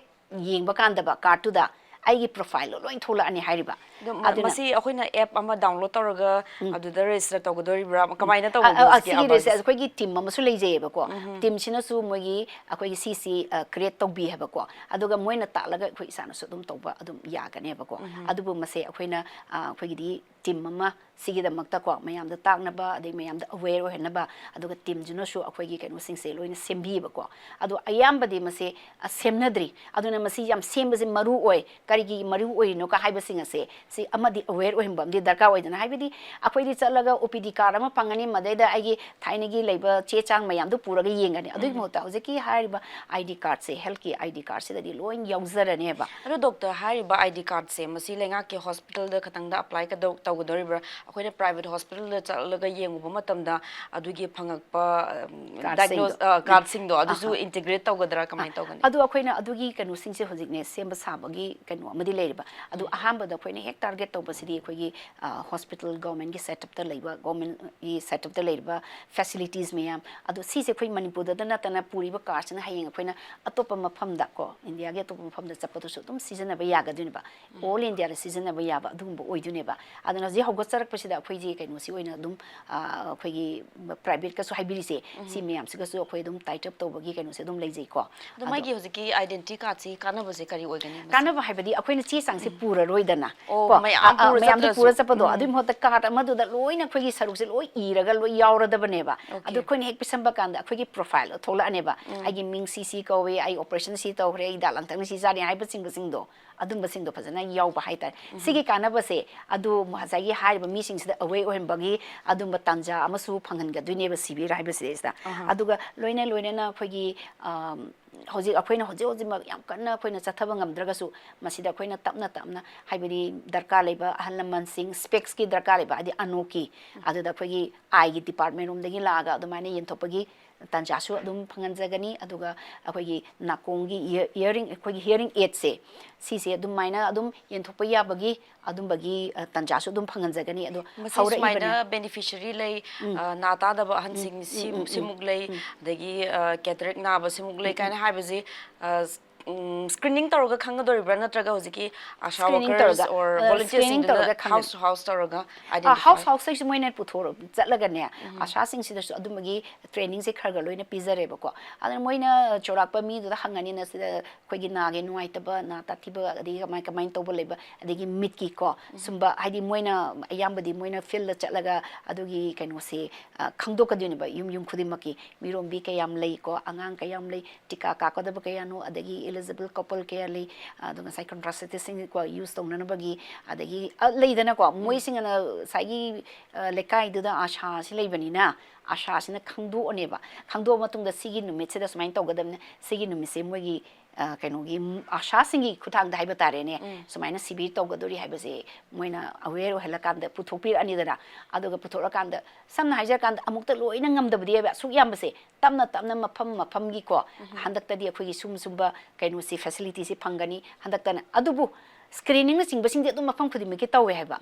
ꯌꯦꯡꯕ ꯀꯥꯟꯗꯕ card ꯇꯨꯗ ꯑꯩꯒꯤ profile ꯗꯣ ꯂꯣꯏ ꯊꯣꯛꯂꯛꯑꯅꯤ ꯍꯥꯏꯔꯤꯕ꯫ ꯑꯗꯣ ꯃ-, ꯑꯗꯨꯅ ꯃꯁꯤ ꯑꯩꯈꯣꯏꯅ app ꯑꯃ download ꯇꯧꯔꯒ ꯑꯗꯨꯗ register ꯇꯧꯒꯗꯣꯔꯤꯕ꯭ꯔꯥ? ꯀꯃꯥꯏꯅ ꯑ, ꯇꯧꯕꯅꯣ ꯑ, ꯍꯧꯖꯤꯛꯀꯤ ꯑꯁꯤꯒꯤ ꯑꯚꯥꯒꯤ? register ꯑꯩꯈꯣꯏꯒꯤ team ꯑꯃꯁꯨ ꯂꯩꯖꯩꯌꯦꯕꯀꯣ꯫ Team ꯁꯤꯅꯁꯨ ꯃꯣꯏꯒꯤ ꯑꯩꯈꯣꯏꯒꯤ ꯁꯤꯁꯤ, ꯑ, create ꯇꯧꯕꯤ ꯍꯥꯏꯕꯀꯣ꯫ ꯑꯗꯨꯒ ꯃꯣꯏꯅ ꯇꯥꯛꯂꯒ ꯑꯩꯈꯣꯏ ꯏꯁꯥꯅꯁꯨ ꯑꯗꯨꯝ ꯇꯧꯕ ꯑꯗꯨꯝ ꯌꯥꯒꯅꯦꯕꯀꯣ꯫ ꯑꯗꯨꯕꯨ ꯃꯁꯦ ꯑꯩꯈꯣꯏꯅ, ꯑ, ꯑꯩꯈꯣꯏꯒꯤꯗꯤ ꯇꯤꯝ ꯑꯃ ꯁꯤꯒꯤꯗꯃꯛꯇꯀꯣ, ꯃꯌꯥꯝꯗ ꯇꯥꯛꯅꯕ, ꯑꯗꯩ ꯃꯌꯥꯝꯗ ꯑꯋꯦꯌꯔ ꯑꯣꯏꯍꯟꯅꯕ, ꯑꯗꯨꯒ ꯇꯤꯝꯁꯤꯅꯁꯨ ꯑꯩꯈꯣꯏꯒꯤ ꯀꯩꯅꯣꯁꯤꯡꯁꯦ ꯂꯣꯏꯅ ꯁꯦꯝꯕꯤꯌꯦꯕꯀꯣ꯫ ꯑꯗꯣ ꯑꯌꯥꯝꯕꯗꯤ ꯃꯁꯤ, ꯑ, ꯁꯦꯝꯅꯗ꯭ꯔꯤ꯫ ꯑꯗꯨꯅ ꯃꯁꯤ ꯌꯥꯝ ꯁꯦꯝꯕꯁꯦ ꯃꯔꯨ ꯑꯣꯏ꯫ ꯀꯔꯤꯒꯤ ꯃꯔꯨ ꯑꯣꯏꯔꯤꯅꯣ ꯀ ꯍꯥꯏꯕꯁꯤꯡ ꯑꯁꯦ, ꯁꯤ ꯑꯃꯗꯤ ꯑꯋꯦꯌꯔ ꯑꯣꯏꯍꯟꯕ ꯑꯃꯗꯤ ꯗꯔꯀꯥꯔ ꯑꯣꯏꯗꯅ, ꯍꯥꯏꯕꯗꯤ ꯑꯩꯈꯣꯏꯗꯤ ꯆꯠꯂꯒ ꯑꯣ ꯄꯤ ꯗꯤ ꯀꯥꯔꯗ ꯑꯃ ꯐꯪꯒꯅꯤ, ꯃꯗꯩꯗ ꯑꯩꯒꯤ ꯊꯥꯏꯅꯒꯤ ꯂꯩꯕ ꯆꯦ ꯆꯥꯡ ꯃꯌꯥꯝꯗꯨ ꯄꯨꯔꯒ ꯌꯦꯡꯒꯅꯤ꯫ ꯑꯗꯨꯒꯤ ꯎꯝ꯫ ꯃꯍꯨꯠꯇ ꯍꯧꯖꯤꯛꯀꯤ ꯍꯥꯏꯔꯤꯕ ꯑꯥꯏ ꯗꯤ ꯀꯥꯔꯗꯁꯦ, ꯍꯦꯜꯊꯀꯤ ꯑꯥꯏ ꯗꯤ ꯀꯥꯔꯗꯁꯤꯗꯗꯤ ꯂꯣꯏ ꯌꯥꯎꯖꯔꯅꯦꯕ꯫ ꯑꯗꯣ ꯗꯣꯛꯇꯔ, ꯍꯥꯏꯔꯤꯕ ꯑꯥꯏ ꯗꯤ ꯀꯥꯔꯗꯁꯦ ꯃꯁꯤ ꯂꯩꯉꯥꯛꯀꯤ ꯍꯣꯁꯄꯤꯇꯥꯜꯗ ꯈꯛꯇꯪꯗ ꯑꯦꯄ꯭ꯂꯥꯏ ꯀꯗꯧ-, ꯇꯧꯒꯗꯧꯔꯤꯕ꯭ꯔꯥ? ꯑꯩꯈꯣꯏꯅ ꯄ꯭ꯔꯥꯏꯚꯦꯠ ꯍꯣꯁꯄꯤꯇꯥꯜꯗ ꯆꯠꯂꯒ ꯌꯦꯡꯉꯨꯕ ꯃꯇꯝꯗ ꯑꯗꯨꯒꯤ ꯐꯪꯉꯛꯄ, ꯎꯝ, ꯀꯥꯔꯗꯁꯤꯡꯗꯣ꯫ ꯗꯥꯏꯒ꯭ꯅꯣꯁ-, ꯑ, ꯀꯥꯔꯗꯁꯤꯡꯗꯣ ꯑꯗꯨꯁꯨ ꯑꯍꯥ꯫ ꯏꯟꯇꯤꯒ꯭ꯔꯦꯠ ꯇꯧꯒꯗ꯭ꯔꯥ, ꯀꯃꯥꯏꯅ ꯇꯧꯒꯅꯤ? ꯑꯗꯣ ꯑꯩꯈꯣꯏꯅ ꯑꯗꯨꯒꯤ ꯀꯩꯅꯣꯁꯤꯡꯁꯦ ꯍꯧꯖꯤꯛꯅꯦ ꯁꯦꯝꯕ ꯁꯥꯕꯒꯤ ꯀꯩꯅꯣ ꯑꯃꯗꯤ ꯂꯩꯔꯤꯕ꯫ ꯑꯗꯣ ꯎꯝ꯫ ꯑꯍꯥꯟꯕꯗ ꯑꯩꯈꯣꯏꯅ ꯍꯦꯛ ꯇꯥꯔꯒꯦꯠ ꯇꯧꯕꯁꯤꯗꯤ ꯑꯩꯈꯣꯏꯒꯤ, ꯑ, ꯍꯣꯁꯄꯤꯇꯥꯜ, ꯒꯣꯔꯃꯦꯟꯒꯤ ꯁꯦꯠꯑꯞꯇ ꯂꯩꯕ, ꯒꯣꯔꯃꯦꯟꯒꯤ ꯁꯦꯠꯑꯞꯇ ꯂꯩꯔꯤꯕ ꯐꯦꯁꯤꯂꯤꯇꯤꯁ ꯃꯌꯥꯝ꯫ ꯑꯗꯣ ꯁꯤꯁꯦ ꯑꯩꯈꯣꯏ ꯃꯅꯤꯄꯨꯔꯗ ꯅꯠꯇꯅ ꯄꯨꯔꯤꯕ ꯀꯥꯔꯗꯁꯤꯅ ꯍꯌꯦꯡ ꯑꯩꯈꯣꯏꯅ ꯑꯇꯣꯞꯄ ꯃꯐꯝꯗ ꯀꯣ, ꯏꯟꯗꯤꯌꯥꯒꯤ ꯑꯇꯣꯞꯄ ꯃꯐꯝꯗ ꯆꯠꯄꯗꯁꯨ ꯑꯗꯨꯝ ꯁꯤꯖꯤꯟꯅꯕ ꯌꯥꯒꯗꯣꯏꯅꯦꯕ꯫ ꯎꯝ꯫ ꯑꯣꯜ ꯏꯟꯗꯤꯌꯥꯗ ꯁꯤꯖꯤꯟꯅꯕ ꯌꯥꯕ ꯑꯗꯨꯒꯨꯝꯕ ꯑꯣꯏꯗꯣꯏꯅꯦꯕ꯫ ꯑꯗꯨꯅ ꯍꯧꯖꯤꯛ ꯍꯧꯒꯠꯆꯔꯛꯄꯁꯤꯗ ꯑꯩꯈꯣꯏꯁꯤ ꯀꯩꯅꯣꯁꯤ ꯑꯣꯏꯅ ꯑꯗꯨꯝ, ꯑ, ꯑꯩꯈꯣꯏꯒꯤ ꯄ꯭ꯔꯥꯏꯚꯦꯠꯀꯁꯨ ꯍꯥꯏꯕꯤꯔꯤꯁꯦ, ꯎꯝ꯫ ꯁꯤ ꯃꯌꯥꯝꯁꯤꯒꯁꯨ ꯑꯩꯈꯣꯏ ꯑꯗꯨꯝ ꯇꯥꯏꯠ ꯑꯞ ꯇꯧꯕꯒꯤ ꯀꯩꯅꯣꯁꯦ ꯑꯗꯨꯝ ꯂꯩꯖꯩꯀꯣ꯫ ꯑꯗꯣ ꯑꯗꯣ ꯃꯥꯒꯤ ꯍꯧꯖꯤꯛꯀꯤ ꯑꯥꯏꯗꯦꯟꯇꯤꯇꯤ ꯀꯥꯔꯗꯁꯤ ꯀꯥꯟꯅꯕꯁꯦ ꯀꯔꯤ ꯑꯣꯏꯒꯅꯤ ꯃꯁꯤ? ꯀꯥꯟꯅꯕ ꯍꯥꯏꯕꯗꯤ ꯑꯩꯈꯣꯏꯅ ꯆꯦ ꯆꯥꯡꯁꯦ ꯎꯝ꯫ ꯄꯨꯔꯔꯣꯏꯗꯅ ꯑꯣ, ꯀꯣ, ꯃꯌꯥꯝ ꯑ, ꯑ, ꯄꯨꯔ ꯃꯌꯥꯝꯗꯤ ꯆꯠꯇ꯭ꯔꯁꯨ꯫ ꯄꯨꯔ ꯆꯠꯄꯗꯣ, ꯎꯝ꯫ ꯑꯗꯨꯒꯤ ꯃꯍꯨꯠꯇ ꯀꯥꯔꯗ ꯑꯃꯗꯨꯗ ꯂꯣꯏꯅ ꯑꯩꯈꯣꯏꯒꯤ ꯁꯔꯨꯛꯁꯦ ꯂꯣꯏ ꯏꯔꯒ ꯂꯣꯏ ꯌꯥꯎꯔꯗꯕꯅꯦꯕ꯫ ꯑꯣꯀꯦ꯫ ꯑꯗꯨ ꯑꯩꯈꯣꯏꯅ ꯍꯦꯛ ꯄꯤꯁꯟꯕ ꯀꯥꯟꯗ ꯑꯩꯈꯣꯏꯒꯤ ꯄ꯭ꯔꯣꯐꯥꯏꯜ ꯊꯣꯛꯂꯛꯑꯅꯦꯕ꯫ ꯎꯝ꯫ ꯑꯩꯒꯤ ꯃꯤꯡ ꯁꯤ ꯁꯤ ꯀꯧꯋꯦ, ꯑꯩ ꯑꯣꯄꯔꯦꯁꯟ ꯁꯤ ꯇꯧꯈ꯭ꯔꯦ, ꯑꯩ ꯍꯤꯗꯥꯛ ꯂꯥꯡꯊꯛꯅ ꯁꯤ ꯆꯥꯔꯦ ꯍꯥꯏꯕꯁꯤꯡꯕꯁꯤꯡꯗꯣ, ꯑꯗꯨꯝꯕꯁꯤꯡꯗꯣ ꯐꯖꯅ ꯌꯥꯎꯕ ꯍꯥꯏꯇꯥꯔꯦ꯫ ꯎꯝ꯫ ꯁꯤꯒꯤ ꯀꯥꯟꯅꯕꯁꯦ ꯑꯗꯨ ꯉꯁꯥꯏꯒꯤ ꯍꯥꯏꯔꯤꯕ ꯃꯤꯁꯤꯡꯁꯤꯗ ꯑꯋꯦꯌꯔ ꯑꯣꯏꯍꯟꯕꯒꯤ ꯑꯗꯨꯝꯕ ꯇꯥꯟꯖꯥ ꯑꯃꯁꯨ ꯐꯪꯍꯟꯒꯗꯣꯏꯅꯦꯕ ꯁꯤꯕꯤꯔ ꯍꯥꯏꯕꯁꯤꯗꯩꯁꯤꯗ꯫ ꯑꯍꯥ꯫ ꯑꯗꯨꯒ ꯂꯣꯏꯅ ꯂꯣꯏꯅꯅ ꯑꯩꯈꯣꯏꯒꯤ, ꯑꯝ, ꯍꯧꯖꯤꯛ ꯑꯩꯈꯣꯏꯅ ꯍꯧꯖꯤꯛ ꯍꯧꯖꯤꯛꯃꯛ ꯌꯥꯝ ꯀꯟꯅ ꯑꯩꯈꯣꯏꯅ ꯆꯠꯊꯕ ꯉꯝꯗ꯭ꯔꯒꯁꯨ, ꯃꯁꯤꯗ ꯑꯩꯈꯣꯏꯅ ꯇꯞꯅ ꯇꯞꯅ, ꯍꯥꯏꯕꯗꯤ ꯗꯔꯀꯥꯔ ꯂꯩꯕ ꯑꯍꯜ ꯂꯃꯟꯁꯤꯡ, ꯁ꯭ꯄꯦꯛꯁꯀꯤ ꯗꯔꯀꯥꯔ ꯂꯩꯕ, ꯍꯥꯏꯗꯤ ꯑꯅꯣꯛꯀꯤ, ꯎꯝ꯫ ꯑꯗꯨꯗ ꯑꯩꯈꯣꯏꯒꯤ ꯑꯥꯏꯒꯤ ꯗꯤꯄꯥꯔꯠꯃꯦꯟ ꯔꯣꯝꯗꯒꯤ ꯂꯥꯛꯑꯒ ꯑꯗꯨꯃꯥꯏꯅ ꯌꯦꯟꯊꯣꯛꯄꯒꯤ ꯇꯥꯟꯖꯥꯁꯨ ꯑꯗꯨꯝ ꯐꯪꯍꯟꯖꯒꯅꯤ꯫ ꯑꯗꯨꯒ ꯑꯩꯈꯣꯏꯒꯤ ꯅꯥꯀꯣꯡꯒꯤ ꯏꯌꯔ-, ꯏꯌꯔꯤꯡ, ꯑꯩꯈꯣꯏꯒꯤ ꯍꯤꯌꯔꯤꯡ ꯑꯦꯗꯁꯦ, ꯁꯤꯁꯦ ꯑꯗꯨꯃꯥꯏꯅ ꯑꯗꯨꯝ ꯌꯦꯟꯊꯣꯛꯄ ꯌꯥꯕꯒꯤ ꯑꯗꯨꯝꯕꯒꯤ, ꯑ, ꯇꯥꯟꯖꯥꯁꯨ ꯑꯗꯨꯝ ꯐꯪꯍꯟꯖꯒꯅꯤ꯫ ꯑꯗꯣ ꯃꯁꯤ ꯍꯧꯔꯛꯏꯕꯅꯦ꯫ ꯁꯨꯃꯥꯏꯅ ꯕꯦꯅꯤꯐꯤꯁꯤꯌꯔꯤ ꯂꯩ, ꯎꯝ꯫ ꯑ, ꯅꯥ ꯇꯥꯗꯕ ꯎꯝ, ꯑꯍꯟꯁꯤꯡ ꯎꯝ, ꯁꯤ-, ꯎꯝ, ꯎꯝ, ꯁꯤꯃꯨꯛ ꯂꯩ, ꯎꯝ꯫ ꯑꯗꯒꯤ, ꯑ, ꯀꯦꯇꯔꯦꯛ ꯅꯥꯕ ꯁꯤꯃꯨꯛ ꯂꯩ ꯎꯝ, ꯎꯝ꯫ ꯀꯥꯏꯅ ꯍꯥꯏꯕꯁꯤ, ꯑ, ꯎꯝ, screening ꯇꯧꯔꯒ ꯈꯪꯒꯗꯣꯔꯤꯕ꯭ꯔꯥ, ꯅꯠꯇ꯭ꯔꯒ ꯍꯧꯖꯤꯛꯀꯤ ASHA Screening workers ꯇꯧꯔꯒ, or ꯑ, screening volunteersꯁꯤꯡꯗꯨꯅ ꯇꯧꯔꯒ ꯈꯪꯒꯅꯤ꯫ House to house ꯇꯧꯔꯒ ꯑ, identify? House house ꯁꯤꯁꯨ ꯃꯣꯏꯅ ꯄꯨꯊꯣꯛꯑ ꯆꯠꯂꯒꯅꯦ, ASHAꯁꯤꯡꯁꯤꯗꯁꯨ ꯑꯗꯨꯝꯕꯒꯤ trainingꯁꯦ ꯈꯔ ꯈꯔ ꯂꯣꯏꯅ ꯄꯤꯖꯔꯦꯕꯀꯣ꯫ ꯑꯗꯨꯅ ꯃꯣꯏꯅ ꯆꯥꯎꯔꯥꯛꯄ ꯃꯤꯗꯨꯗ ꯍꯪꯉꯅꯤꯅ, ꯁꯤꯗ ꯑꯩꯈꯣꯏꯒꯤ ꯅꯥꯒꯦ ꯅꯨꯡꯉꯥꯏꯇꯕ, ꯅꯥ ꯇꯥꯊꯤꯕ, ꯑꯗꯒꯤ ꯀꯃꯥꯏ ꯀꯃꯥꯏꯅ ꯇꯧꯕ ꯂꯩꯕ, ꯑꯗꯒꯤ ꯃꯤꯠꯀꯤꯀꯣ ꯁꯨꯝꯕ, ꯍꯥꯏꯗꯤ ꯃꯣꯏꯅ ꯑꯌꯥꯝꯕꯗꯤ ꯃꯣꯏꯅ fieldꯇ ꯆꯠꯂꯒ ꯑꯗꯨꯒꯤ ꯀꯩꯅꯣꯁꯦ, ꯑ, ꯈꯪꯗꯣꯛꯀꯗꯣꯏꯅꯦꯕ, ꯌꯨꯝ ꯌꯨꯝ ꯈꯨꯗꯤꯡꯃꯛꯀꯤ ꯃꯤꯔꯣꯝꯕꯤ ꯀꯌꯥꯝ ꯂꯩꯀꯣ, ꯑꯉꯥꯡ ꯀꯌꯥꯝ ꯂꯩ, ꯇꯤꯀꯥ ꯀꯥꯞꯀꯗꯕ ꯀꯌꯥꯅꯣ, ꯑꯗꯒꯤ eligible couple ꯀꯌꯥ ꯂꯩ, ꯑꯗꯨ ꯉꯁꯥꯏ contraceptiveꯁꯤꯡ ꯀꯣ use ꯇꯧꯅꯅꯕꯒꯤ, ꯑꯗꯒꯤ, ꯑ, ꯂꯩꯗꯅꯀꯣ, ꯃꯣꯏꯁꯤꯡ ꯑꯅ ꯉꯁꯥꯏꯒꯤ, ꯑ, ꯂꯩꯀꯥꯏꯗꯨꯗ ASHAꯁꯤ ꯂꯩꯕꯅꯤꯅ, ASHAꯁꯤꯅ ꯈꯪꯗꯣꯛꯑꯅꯦꯕ꯫ ꯈꯪꯗꯣꯛꯑ ꯃꯇꯨꯡꯗ ꯁꯤꯒꯤ ꯅꯨꯃꯤꯠꯁꯤꯗ ꯁꯨꯃꯥꯏꯅ ꯇꯧꯒꯗꯕꯅꯤ, ꯁꯤꯒꯤ ꯅꯨꯃꯤꯠꯁꯦ ꯃꯣꯏꯒꯤ, ꯑ, ꯀꯩꯅꯣꯒꯤ, ꯎꯝ, ASHAꯁꯤꯡꯒꯤ ꯈꯨꯠꯊꯥꯡꯗ ꯍꯥꯏꯕ ꯇꯥꯔꯦꯅꯦ, ꯁꯨꯃꯥꯏꯅ ꯁꯤꯕꯤꯔ ꯇꯧꯒꯗꯣꯔꯤ ꯍꯥꯏꯕꯁꯦ ꯃꯣꯏꯅ aware ꯑꯣꯏꯍꯜꯂꯀꯥꯟꯗ ꯄꯨꯊꯣꯛꯄꯤꯔꯛꯑꯅꯤꯗꯅ꯫ ꯑꯗꯨꯒ ꯄꯨꯊꯣꯛꯂꯀꯥꯟꯗ, ꯁꯝꯅ ꯍꯥꯏꯖꯔꯀꯥꯟꯗ, ꯑꯃꯨꯛꯇ ꯂꯣꯏꯅ ꯉꯝꯗꯕꯗꯤ ꯌꯥꯏꯕ, ꯑꯁꯨꯛ ꯌꯥꯝꯕꯁꯦ ꯇꯞꯅ ꯇꯞꯅ ꯃꯐꯝ ꯃꯐꯝꯒꯤꯀꯣ, ꯍꯟꯗꯛꯇꯗꯤ ꯑꯩꯈꯣꯏꯒꯤ ꯁꯨꯝ ꯁꯨꯝꯕ ꯀꯩꯅꯣꯁꯤ, facilityꯁꯤ ꯐꯪꯒꯅꯤ ꯍꯟꯗꯛꯇꯅ꯫ ꯑꯗꯨꯕꯨ screeningꯅꯆꯤꯡꯕꯁꯤꯡꯗꯤ ꯑꯗꯨꯝ ꯃꯐꯝ ꯈꯨꯗꯤꯡꯃꯛꯀꯤ ꯇꯧꯋꯦ ꯍꯥꯏꯕ꯫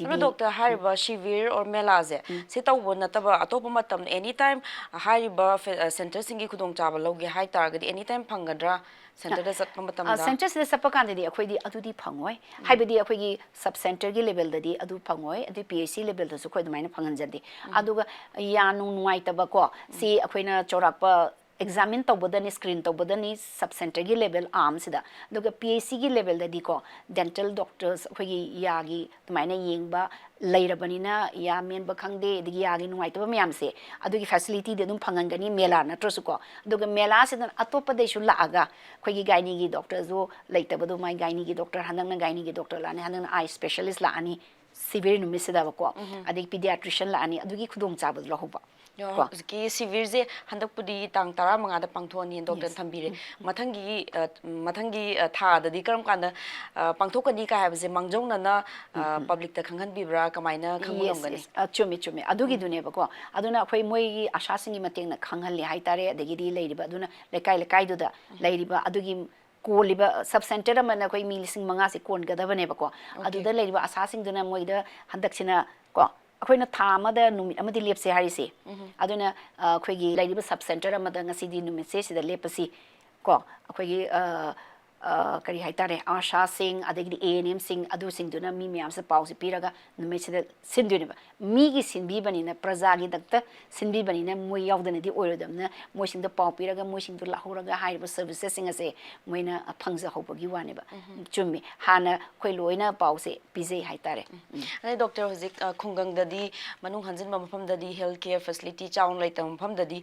ꯑꯗꯣ doctor, ꯍꯥꯏꯔꯤꯕ ꯁꯤꯕꯤꯔ or ꯃꯦꯂꯥꯁꯦ ꯁꯤ ꯇꯧꯕ ꯅꯠꯇꯕ ꯑꯇꯣꯞꯄ ꯃꯇꯝꯗ any time ꯍꯥꯏꯔꯤꯕ centreꯁꯤꯡꯒꯤ ꯈꯨꯗꯣꯡꯆꯥꯕ ꯂꯧꯒꯦ ꯍꯥꯏꯇꯥꯔꯒꯗꯤ any time ꯐꯪꯒꯗ꯭ꯔꯥ? Centreꯗ ꯆꯠꯄ ꯃꯇꯝꯗ? Centreꯁꯤꯗ ꯆꯠꯄ ꯀꯥꯟꯗꯗꯤ ꯑꯩꯈꯣꯏꯗꯤ ꯑꯗꯨꯗꯤ ꯐꯪꯉꯣꯏ꯫ ꯍꯥꯏꯕꯗꯤ ꯑꯩꯈꯣꯏꯒꯤ sub centreꯒꯤ levelꯗꯗꯤ ꯑꯗꯨ ꯐꯪꯉꯣꯏ, ꯑꯗꯨ PHC levelꯗꯁꯨ ꯑꯩꯈꯣꯏ ꯑꯗꯨꯃꯥꯏꯅ ꯐꯪꯍꯟꯖꯗꯦ꯫ ꯑꯗꯨꯒ ꯌꯥ ꯅꯨꯡ ꯅꯨꯡꯉꯥꯏꯇꯕꯀꯣ, ꯁꯤ ꯑꯩꯈꯣꯏꯅ ꯆꯥꯎꯔꯥꯛꯄ examine ꯇꯧꯕꯗꯅꯤ, screen ꯇꯧꯕꯗꯅꯤ, sub centreꯒꯤ level armꯁꯤꯗ꯫ ꯑꯗꯨꯒ PHCꯒꯤ levelꯗꯗꯤꯀꯣ, dental doctors, ꯑꯩꯈꯣꯏꯒꯤ ꯌꯥꯒꯤ ꯑꯗꯨꯃꯥꯏꯅ ꯌꯦꯡꯕ ꯂꯩꯔꯕꯅꯤꯅ, ꯌꯥ ꯃꯦꯟꯕ ꯈꯪꯗꯦ, ꯑꯗꯒꯤ ꯌꯥꯒꯤ ꯅꯨꯡꯉꯥꯏꯇꯕ ꯃꯌꯥꯝꯁꯦ, ꯑꯗꯨꯒꯤ facilityꯗꯤ ꯑꯗꯨꯝ ꯐꯪꯍꯟꯒꯅꯤ, ꯃꯦꯂꯥ ꯅꯠꯇ꯭ꯔꯁꯨꯀꯣ꯫ ꯑꯗꯨꯒ ꯃꯦꯂꯥꯁꯤꯗ ꯑꯇꯣꯞꯄꯗꯩꯁꯨ ꯂꯥꯛꯑꯒ, ꯑꯩꯈꯣꯏꯒꯤ gyneꯒꯤ doctorꯁꯨ ꯂꯩꯇꯕꯗꯣ, ꯃꯥꯏ gyneꯒꯤ doctor, ꯍꯟꯗꯛꯅ gyneꯒꯤ doctor ꯂꯥꯛꯑꯅꯤ, ꯍꯟꯗꯛꯅ eye specialist ꯂꯥꯛꯑꯅꯤ, ꯁꯤꯕꯤꯔ ꯅꯨꯃꯤꯠꯁꯤꯗꯕꯀꯣ, ꯑꯗꯒꯤ pediatrician ꯂꯥꯛꯑꯅꯤ, ꯑꯗꯨꯒꯤ ꯈꯨꯗꯣꯡꯆꯥꯕꯗꯨ ꯂꯧꯍꯧꯕ꯫ ꯀꯣ꯫ ꯍꯧꯖꯤꯛꯀꯤ ꯁꯤꯕꯤꯔꯁꯦ ꯍꯟꯗꯛꯄꯨꯗꯤ ꯇꯥꯡ ꯇꯔꯥꯃꯉꯥꯗ ꯄꯥꯡꯊꯣꯛꯑꯅꯤ, doctorꯅ Yes. ꯊꯝꯕꯤꯔꯦ꯫ ꯃꯊꯪꯒꯤ, ꯑ, ꯃꯊꯪꯒꯤ, ꯑ, ꯊꯥꯗꯗꯤ ꯀꯔꯝ ꯀꯥꯟꯗ, ꯑ, ꯄꯥꯡꯊꯣꯛꯀꯅꯤ ꯀꯥꯏ ꯍꯥꯏꯕꯁꯦ ꯃꯥꯡꯖꯧꯅꯅ, ꯑ, publicꯗ ꯈꯪꯍꯟꯕꯤꯕ꯭ꯔꯥ? ꯀꯃꯥꯏꯅ ꯈꯪꯕ Yes, ꯉꯝꯒꯅꯤ? yes. ꯑ, ꯆꯨꯝꯃꯤ, ꯆꯨꯝꯃꯤ꯫ ꯑꯗꯨꯒꯤꯗꯨꯅꯦꯕꯀꯣ꯫ ꯑꯗꯨꯅ ꯑꯩꯈꯣꯏ ꯃꯣꯏꯒꯤ ASHAꯁꯤꯡꯒꯤ ꯃꯇꯦꯡꯅ ꯈꯪꯍꯜꯂꯤ ꯍꯥꯏꯇꯥꯔꯦ, ꯑꯗꯒꯤꯗꯤ ꯂꯩꯔꯤꯕ, ꯑꯗꯨꯅ ꯂꯩꯀꯥꯏ ꯂꯩꯀꯥꯏꯗꯨꯗ ꯂꯩꯔꯤꯕ ꯑꯗꯨꯒꯤ ꯀꯣꯜꯂꯤꯕ sub center ꯑꯃꯅ ꯑꯩꯈꯣꯏ ꯃꯤ ꯂꯤꯁꯤꯡ ꯃꯉꯥꯁꯦ ꯀꯣꯟꯒꯗꯕꯅꯦꯕꯀꯣ꯫ ꯑꯗꯨꯗ ꯂꯩꯔꯤꯕ ASHAꯁꯤꯡꯗꯨꯅ ꯃꯣꯏꯗ ꯍꯟꯗꯛꯁꯤꯅ ꯀꯣ, ꯑꯩꯈꯣꯏꯅ ꯊꯥ ꯑꯃꯗ ꯅꯨꯃꯤꯠ ꯑꯃꯗꯤ ꯂꯦꯞꯁꯦ ꯍꯥꯏꯔꯤꯁꯦ꯫ ꯑꯗꯨꯅ, ꯑ, ꯑꯩꯈꯣꯏꯒꯤ ꯂꯩꯔꯤꯕ sub center ꯑꯃꯗ ꯉꯁꯤꯗꯤ ꯅꯨꯃꯤꯠꯁꯦ ꯁꯤꯗ ꯂꯦꯞꯄꯁꯤ, ꯀꯣ, ꯑꯩꯈꯣꯏꯒꯤ ꯑ, ꯑ, ꯀꯔꯤ ꯍꯥꯏꯇꯥꯔꯦ, ꯑꯥꯁꯥꯁꯤꯡ, ꯑꯗꯒꯤꯗꯤ ꯑꯦ ꯑꯦꯟ ꯑꯦꯝꯁꯤꯡ, ꯑꯗꯨꯁꯤꯡꯗꯨꯅ ꯃꯤ ꯃꯌꯥꯝꯁꯦ ꯄꯥꯎꯁꯦ ꯄꯤꯔꯒ ꯅꯨꯃꯤꯠꯁꯤꯗ ꯁꯤꯟꯗꯣꯏꯅꯦꯕ꯫ ꯃꯤꯒꯤ ꯁꯤꯟꯕꯤꯕꯅꯤꯅ, ꯄ꯭ꯔꯖꯥꯒꯤꯗꯛꯇ ꯁꯤꯟꯕꯤꯕꯅꯤꯅ, ꯃꯣꯏ ꯌꯥꯎꯗꯅꯗꯤ ꯑꯣꯏꯔꯣꯏꯗꯕꯅꯤꯅ, ꯃꯣꯏꯁꯤꯡꯗꯣ ꯄꯥꯎ ꯄꯤꯔꯒ ꯃꯣꯏꯁꯤꯡꯗꯣ ꯂꯥꯛꯍꯧꯔꯒ ꯍꯥꯏꯔꯤꯕ ꯁꯔꯚꯤꯁꯦꯁꯁꯤꯡ ꯑꯁꯦ ꯃꯣꯏꯅ ꯐꯪꯖꯍꯧꯕꯒꯤ ꯋꯥꯅꯦꯕ꯫ ꯆꯨꯝꯃꯤ, ꯍꯥꯟꯅ ꯑꯩꯈꯣꯏ ꯂꯣꯏꯅ ꯄꯥꯎꯁꯦ ꯄꯤꯖꯩ ꯍꯥꯏꯇꯥꯔꯦ꯫ ꯎꯝ꯫ ꯑꯗꯩ ꯗꯣꯛꯇꯔ, ꯍꯧꯖꯤꯛ ꯑ, ꯈꯨꯡꯒꯪꯗꯗꯤ, ꯃꯅꯨꯡ ꯍꯟꯖꯤꯟꯕ ꯃꯐꯝꯗꯗꯤ health care facility ꯆꯥꯎꯅ ꯂꯩꯇꯕ ꯃꯐꯝꯗꯗꯤ,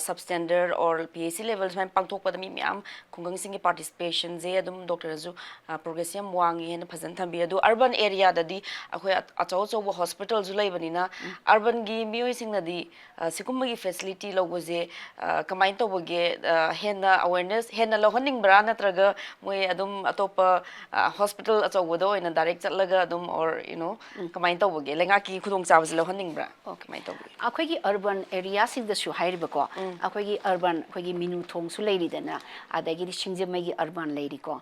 substandard or P H C level ꯁꯨꯃꯥꯏꯅ ꯄꯥꯡꯊꯣꯛꯄꯗ ꯃꯤ ꯃꯌꯥꯝ, ꯈꯨꯡꯒꯪꯁꯤꯡꯒꯤ participation ꯁꯦ ꯑꯗꯨꯝ ꯗꯣꯛꯇꯔꯅꯁꯨ progress ꯌꯥꯝ ꯋꯥꯡꯉꯤ ꯍꯥꯏꯅ ꯐꯖꯅ ꯊꯝꯕꯤ꯫ ꯑꯗꯨ urban area ꯗꯗꯤ ꯑꯩꯈꯣꯏ ꯑ-, ꯑꯆꯧ ꯑꯆꯧꯕ hospital ꯁꯨ ꯂꯩꯕꯅꯤꯅ, urban ꯒꯤ ꯃꯤꯑꯣꯏꯁꯤꯡꯅꯗꯤ ꯑ, ꯁꯤꯒꯨꯝꯕꯒꯤ facility ꯂꯧꯕꯁꯦ, ꯑ, ꯀꯃꯥꯏꯅ ꯇꯧꯕꯒꯦ? ꯑ, ꯍꯦꯟꯅ awareness ꯍꯦꯟꯅ ꯂꯧꯍꯟꯅꯤꯡꯕ꯭ꯔꯥ, ꯅꯠꯇ꯭ꯔꯒ ꯃꯣꯏ ꯑꯗꯨꯝ ꯑꯇꯣꯞꯄ, ꯑ, hospital ꯑꯆꯧꯕꯗ ꯑꯣꯏꯅ direct ꯆꯠꯂꯒ ꯑꯗꯨꯝ, or, you know, ꯀꯃꯥꯏꯅ ꯇꯧꯕꯒꯦ? ꯂꯩꯉꯥꯛꯀꯤ ꯈꯨꯗꯣꯡꯆꯥꯕꯁꯦ ꯂꯧꯍꯟꯅꯤꯡꯕ꯭ꯔꯥ? ꯀꯃꯥꯏꯅ ꯇꯧꯕꯒꯦ? ꯑꯩꯈꯣꯏꯒꯤ urban area ꯁꯤꯡꯗꯁꯨ ꯍꯥꯏꯔꯤꯕꯀꯣ, ꯑꯩꯈꯣꯏꯒꯤ urban, ꯑꯩꯈꯣꯏꯒꯤ ꯃꯤꯅꯨ ꯊꯣꯡꯁꯨ ꯂꯩꯔꯤꯗꯅ, ꯑꯗꯒꯤꯗꯤ ꯁꯤꯡꯖꯃꯩꯒꯤ urban ꯂꯩꯔꯤꯀꯣ,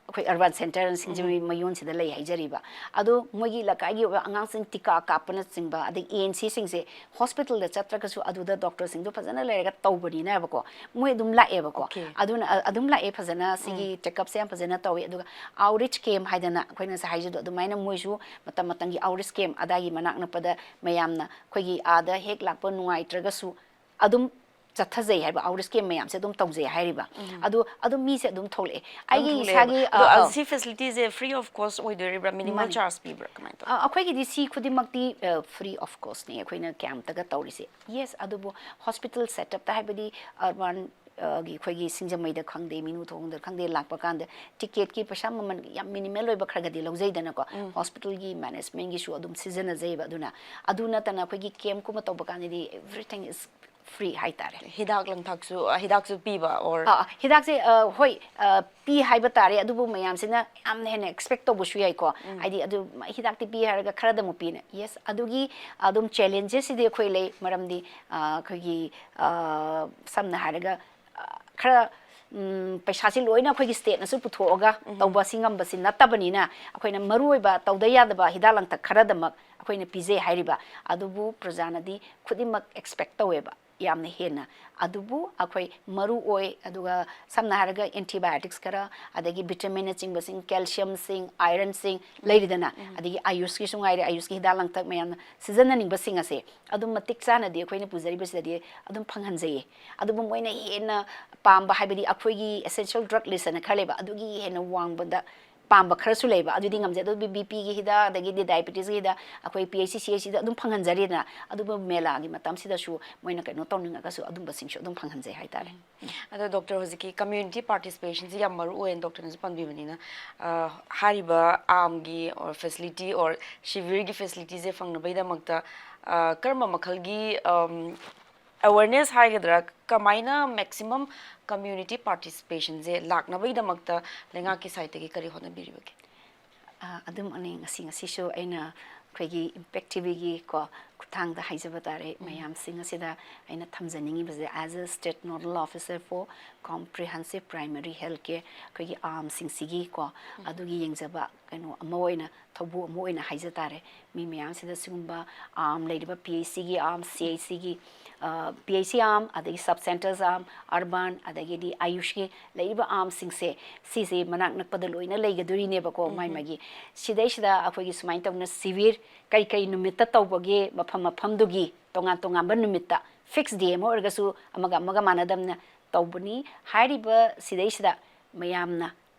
ꯑꯩꯈꯣꯏ urban centre, ꯁꯤꯡꯖꯃꯩ ꯃꯌꯣꯟꯁꯤꯗ ꯂꯩ ꯍꯥꯏꯖꯔꯤꯕ꯫ ꯑꯗꯣ ꯃꯣꯏꯒꯤ ꯂꯩꯀꯥꯏꯒꯤ ꯑꯣꯏꯕ ꯑꯉꯥꯡꯁꯤꯡ ꯇꯤꯀꯥ ꯀꯥꯞꯄꯅꯆꯤꯡꯕ, ꯑꯗꯒꯤ ꯑꯦ ꯑꯦꯟ ꯁꯤꯁꯤꯡꯁꯦ hospital ꯗ ꯆꯠꯇ꯭ꯔꯒꯁꯨ ꯑꯗꯨꯗ ꯗꯣꯛꯇꯔꯁꯤꯡꯗꯣ ꯐꯖꯅ ꯂꯩꯔꯒ ꯇꯧꯕꯅꯤꯅꯕꯀꯣ, ꯃꯣꯏ ꯑꯗꯨꯝ ꯂꯥꯛꯑꯦꯕꯀꯣ꯫ Okay. ꯑꯗꯨꯅ ꯑ-, ꯑꯗꯨꯝ ꯂꯥꯛꯑꯦ ꯐꯖꯅ, ꯁꯤꯒꯤ checkup ꯁꯦ ꯌꯥꯝ ꯐꯖꯅ ꯇꯧꯋꯤ꯫ ꯑꯗꯨꯒ outreach camp ꯍꯥꯏꯗꯅ ꯑꯩꯈꯣꯏꯅ ꯉꯁꯥꯏ ꯍꯥꯏꯖꯗꯣ ꯑꯗꯨꯃꯥꯏꯅ ꯃꯣꯏꯁꯨ ꯃꯇꯝ ꯃꯇꯝꯒꯤ outreach camp ꯑꯗꯥꯏꯒꯤ ꯃꯅꯥꯛ ꯅꯛꯄꯗ ꯃꯌꯥꯝꯅ ꯑꯩꯈꯣꯏꯒꯤ ꯑꯥꯗ ꯍꯦꯛ ꯂꯥꯛꯄ ꯅꯨꯡꯉꯥꯏꯇ꯭ꯔꯒꯁꯨ ꯑꯗꯨꯝ ꯆꯠꯊꯖꯩ ꯍꯥꯏꯕ, outreach camp ꯃꯌꯥꯝꯁꯦ ꯑꯗꯨꯝ ꯇꯧꯖꯩ ꯍꯥꯏꯔꯤꯕ꯫ ꯑꯗꯨ ꯑꯗꯨꯝ ꯃꯤꯁꯦ ꯑꯗꯨꯝ ꯊꯣꯛꯂꯛꯑꯦ꯫ ꯑꯗꯨꯝ ꯑꯩꯒꯤ ꯊꯣꯛꯂꯛꯑꯦꯕ꯫ ꯏꯁꯥꯒꯤ, ꯑꯗꯣ, ꯑ, ꯑ, ꯑ, ꯁꯤ facility say free of cost ꯑꯣꯏꯗꯣꯔꯤꯕ꯭ꯔꯥ? Minimal ꯃꯥꯅꯦ꯫ Charge ꯄꯤꯕ꯭ꯔꯥ? ꯀꯃꯥꯏꯅ ꯇꯧ? ꯑ, ꯑꯩꯈꯣꯏꯒꯤꯗꯤ ꯁꯤ ꯈꯨꯗꯤꯡꯃꯛꯇꯤ, ꯑ, free of cost ꯅꯦ, ꯑꯩꯈꯣꯏꯅ camp ꯇꯒ ꯇꯧꯔꯤꯁꯦ꯫ Yes, ꯑꯗꯨꯕꯨ hospital setup ꯇ, ꯍꯥꯏꯕꯗꯤ urban, ꯑ, ꯒꯤ ꯑꯩꯈꯣꯏꯒꯤ ꯁꯤꯡꯖꯃꯩꯗ ꯈꯪꯗꯦ, ꯃꯤꯅꯨ ꯊꯣꯡꯗ ꯈꯪꯗꯦ, ꯂꯥꯛꯄ ꯀꯥꯟꯗ ticket ꯀꯤ ꯄꯩꯁꯥ ꯃꯃꯜ ꯌꯥꯝ minimal ꯑꯣꯏꯕ ꯈꯔꯒꯗꯤ ꯂꯧꯖꯩꯗꯅꯀꯣ꯫ Hospital ꯒꯤ management ꯒꯤꯁꯨ ꯑꯗꯨꯝ ꯁꯤꯖꯤꯟꯅꯖꯩꯕ꯫ ꯑꯗꯨꯅ ꯑꯗꯨ ꯅꯠꯇꯅ ꯑꯩꯈꯣꯏꯒꯤ camp ꯀꯨꯝꯕ ꯇꯧꯕ ꯀꯥꯟꯗꯗꯤ everything is free ꯍꯥꯏꯇꯥꯔꯦ꯫ ꯍꯤꯗꯥꯛ ꯂꯥꯡꯊꯛꯁꯨ, ꯑ, ꯍꯤꯗꯥꯛꯁꯨ ꯄꯤꯕ, or? ꯑ, ꯑ, ꯍꯤꯗꯥꯛꯁꯦ, ꯑ, ꯍꯣꯏ, ꯑ, ꯄꯤ ꯍꯥꯏꯕ ꯇꯥꯔꯦ, ꯑꯗꯨꯕꯨ ꯃꯌꯥꯝꯁꯤꯅ ꯌꯥꯝꯅ ꯍꯦꯟꯅ expect ꯇꯧꯕꯁꯨ ꯌꯥꯏꯀꯣ꯫ ꯍꯥꯏꯗꯤ ꯑꯗꯨ ꯍꯤꯗꯥꯛꯇꯤ ꯄꯤ ꯍꯥꯏꯔꯒ ꯈꯔꯗ ꯑꯃꯨꯛ ꯄꯤꯅ꯫ Yes, ꯑꯗꯨꯒꯤ ꯑꯗꯨꯝ challenges ꯁꯤꯗꯤ ꯑꯩꯈꯣꯏ ꯂꯩ, ꯃꯔꯝꯗꯤ, ꯑ, ꯑꯩꯈꯣꯏꯒꯤ, ꯑ, ꯁꯝꯅ ꯍꯥꯏꯔꯒ, ꯑ, ꯈꯔ, ꯎꯝ, ꯄꯩꯁꯥꯁꯤ ꯂꯣꯏꯅ ꯑꯩꯈꯣꯏꯒꯤ state ꯅꯁꯨ ꯄꯨꯊꯣꯛꯑꯒ ꯇꯧꯕꯁꯤ ꯉꯝꯕꯁꯤ ꯅꯠꯇꯕꯅꯤꯅ, ꯑꯩꯈꯣꯏꯅ ꯃꯔꯨꯑꯣꯏꯕ ꯇꯧꯗ ꯌꯥꯗꯕ ꯍꯤꯗꯥꯛ ꯂꯥꯡꯊꯛ ꯈꯔꯗꯃꯛ ꯑꯩꯈꯣꯏꯅ ꯄꯤꯖꯩ ꯍꯥꯏꯔꯤꯕ꯫ ꯑꯗꯨꯕꯨ ꯄ꯭ꯔꯖꯥꯅꯗꯤ ꯈꯨꯗꯤꯡꯃꯛ expect ꯇꯧꯋꯦꯕ꯫ ꯌꯥꯝꯅ ꯍꯦꯟꯅ꯫ ꯑꯗꯨꯕꯨ ꯑꯩꯈꯣꯏ ꯃꯔꯨ ꯑꯣꯏ, ꯑꯗꯨꯒ ꯁꯝꯅ ꯍꯥꯏꯔꯒ antibiotics ꯈꯔ, ꯑꯗꯒꯤ vitaminꯅꯆꯤꯡꯕꯁꯤꯡ, calciumꯁꯤꯡ, ironꯁꯤꯡ ꯂꯩꯔꯤꯗꯅ, ꯑꯗꯒꯤ ꯑꯌꯨꯁꯀꯤꯁꯨ ꯉꯥꯏꯔꯦ, ꯑꯌꯨꯁꯀꯤ ꯍꯤꯗꯥꯛ ꯂꯥꯡꯊꯛ ꯃꯌꯥꯝꯅ ꯁꯤꯖꯤꯟꯅꯅꯤꯡꯕꯁꯤꯡ ꯑꯁꯦ ꯑꯗꯨꯝ ꯃꯇꯤꯛ ꯆꯥꯅꯗꯤ ꯑꯩꯈꯣꯏꯅ ꯄꯨꯖꯔꯤꯕꯁꯤꯗꯗꯤ ꯑꯗꯨꯝ ꯐꯪꯍꯟꯖꯩꯌꯦ꯫ ꯑꯗꯨꯕꯨ ꯃꯣꯏꯅ ꯍꯦꯟꯅ ꯄꯥꯝꯕ, ꯍꯥꯏꯕꯗꯤ ꯑꯩꯈꯣꯏꯒꯤ essential drug list ꯍꯥꯏꯅ ꯈꯔ ꯂꯩꯕ, ꯑꯗꯨꯒꯤ ꯍꯦꯟꯅ ꯋꯥꯡꯕꯗ ꯄꯥꯝꯕ ꯈꯔꯁꯨ ꯂꯩꯕ, ꯑꯗꯨꯗꯤ ꯉꯝꯖꯩ꯫ ꯑꯗꯨ BPꯒꯤ ꯍꯤꯗꯥꯛ, ꯑꯗꯒꯤꯗꯤ diabetesꯀꯤ ꯍꯤꯗꯥꯛ ꯑꯩꯈꯣꯏ PHC, CHCꯗ ꯑꯗꯨꯝ ꯐꯪꯍꯟꯖꯔꯤꯗꯅ, ꯑꯗꯨꯕꯨ ꯃꯦꯂꯥꯒꯤ ꯃꯇꯝꯁꯤꯗꯁꯨ ꯃꯣꯏꯅ ꯀꯩꯅꯣ ꯇꯧꯅꯤꯡꯉꯒꯁꯨ ꯑꯗꯨꯝꯕꯁꯤꯡꯁꯨ ꯑꯗꯨꯝ ꯐꯪꯍꯟꯖꯩ ꯍꯥꯏꯇꯥꯔꯦ꯫ ꯑꯗꯣ ꯗꯣꯛꯇꯔ, ꯍꯧꯖꯤꯛꯀꯤ community participationꯁꯤ ꯌꯥꯝ ꯃꯔꯨ ꯑꯣꯏꯅ ꯗꯣꯛꯇꯔꯅꯁꯨ ꯄꯟꯕꯤꯕꯅꯤꯅ, ꯑ, ꯍꯥꯏꯔꯤꯕ AAMꯒꯤ or facility or ꯁꯤꯚꯤꯔꯒꯤ facilityꯁꯦ ꯐꯪꯅꯕꯒꯤꯗꯃꯛꯇ, ꯑ, ꯀꯔꯝꯕ ꯃꯈꯜꯒꯤ, ꯑꯝ, awareness ꯍꯥꯏꯒꯗ꯭ꯔꯥ, ꯀꯃꯥꯏꯅ maximum community participationꯁꯦ ꯂꯥꯛꯅꯕꯒꯤꯗꯃꯛꯇ ꯂꯩꯉꯥꯛꯀꯤ sideꯇꯒꯤ ꯀꯔꯤ ꯍꯣꯠꯅꯕꯤꯔꯤꯕꯒꯦ? ꯑ, ꯑꯗꯨꯝ ꯑꯅꯦ ꯉꯁꯤ, ꯉꯁꯤꯁꯨ ꯑꯩꯅ ꯑꯩꯈꯣꯏꯒꯤ Impact TVꯒꯤ ꯀꯣ ꯈꯨꯠꯊꯥꯡꯗ ꯍꯥꯏꯖꯕ ꯇꯥꯔꯦ, ꯃꯌꯥꯝꯁꯤꯡ ꯑꯁꯤꯗ ꯑꯩꯅ ꯊꯝꯖꯅꯤꯡꯉꯤꯕꯁꯦ, as a state nodal officer for comprehensive primary health care, ꯑꯩꯈꯣꯏꯒꯤ AAMꯁꯤꯡꯁꯤꯒꯤ ꯀꯣ ꯑꯗꯨꯒꯤ ꯌꯦꯡꯖꯕ ꯀꯩꯅꯣ ꯑꯃ ꯑꯣꯏꯅ, ꯊꯧꯕꯨ ꯑꯃ ꯑꯣꯏꯅ ꯍꯥꯏꯖ ꯇꯥꯔꯦ꯫ ꯃꯤ ꯃꯌꯥꯝꯁꯤꯗ ꯁꯤꯒꯨꯝꯕ AAM ꯂꯩꯔꯤꯕ PHCꯒꯤ AAM, CHCꯒꯤ, ꯑ, PHC AAM, ꯑꯗꯒꯤ sub centers AAM, urban, ꯑꯗꯒꯤꯗꯤ ꯑꯌꯨꯁꯀꯤ ꯂꯩꯔꯤꯕ AAMꯁꯤꯡꯁꯦ, ꯁꯤꯁꯦ ꯃꯅꯥꯛ ꯅꯛꯄꯗ ꯂꯣꯏꯅ ꯂꯩꯒꯗꯣꯔꯤꯅꯦꯕꯀꯣ, ꯃꯥꯏ ꯃꯥꯒꯤ꯫ ꯁꯤꯗꯩꯁꯤꯗ ꯑꯩꯈꯣꯏꯒꯤ ꯁꯨꯃꯥꯏꯅ ꯇꯧꯅ ꯁꯤꯚꯤꯔ ꯀꯩ ꯀꯩ ꯅꯨꯃꯤꯠꯇ ꯇꯧꯕꯒꯦ, ꯃꯐꯝ ꯃꯐꯝꯗꯨꯒꯤ ꯇꯣꯉꯥꯟ ꯇꯣꯉꯥꯟꯕ ꯅꯨꯃꯤꯠꯇ, fix day ꯑꯃ ꯑꯣꯏꯔꯒꯁꯨ ꯑꯃꯒ ꯑꯃꯒ ꯃꯥꯟꯅꯗꯕꯅ ꯇꯧꯕꯅꯤ꯫ ꯍꯥꯏꯔꯤꯕ ꯁꯤꯗꯩꯁꯤꯗ ꯃꯌꯥꯝꯅ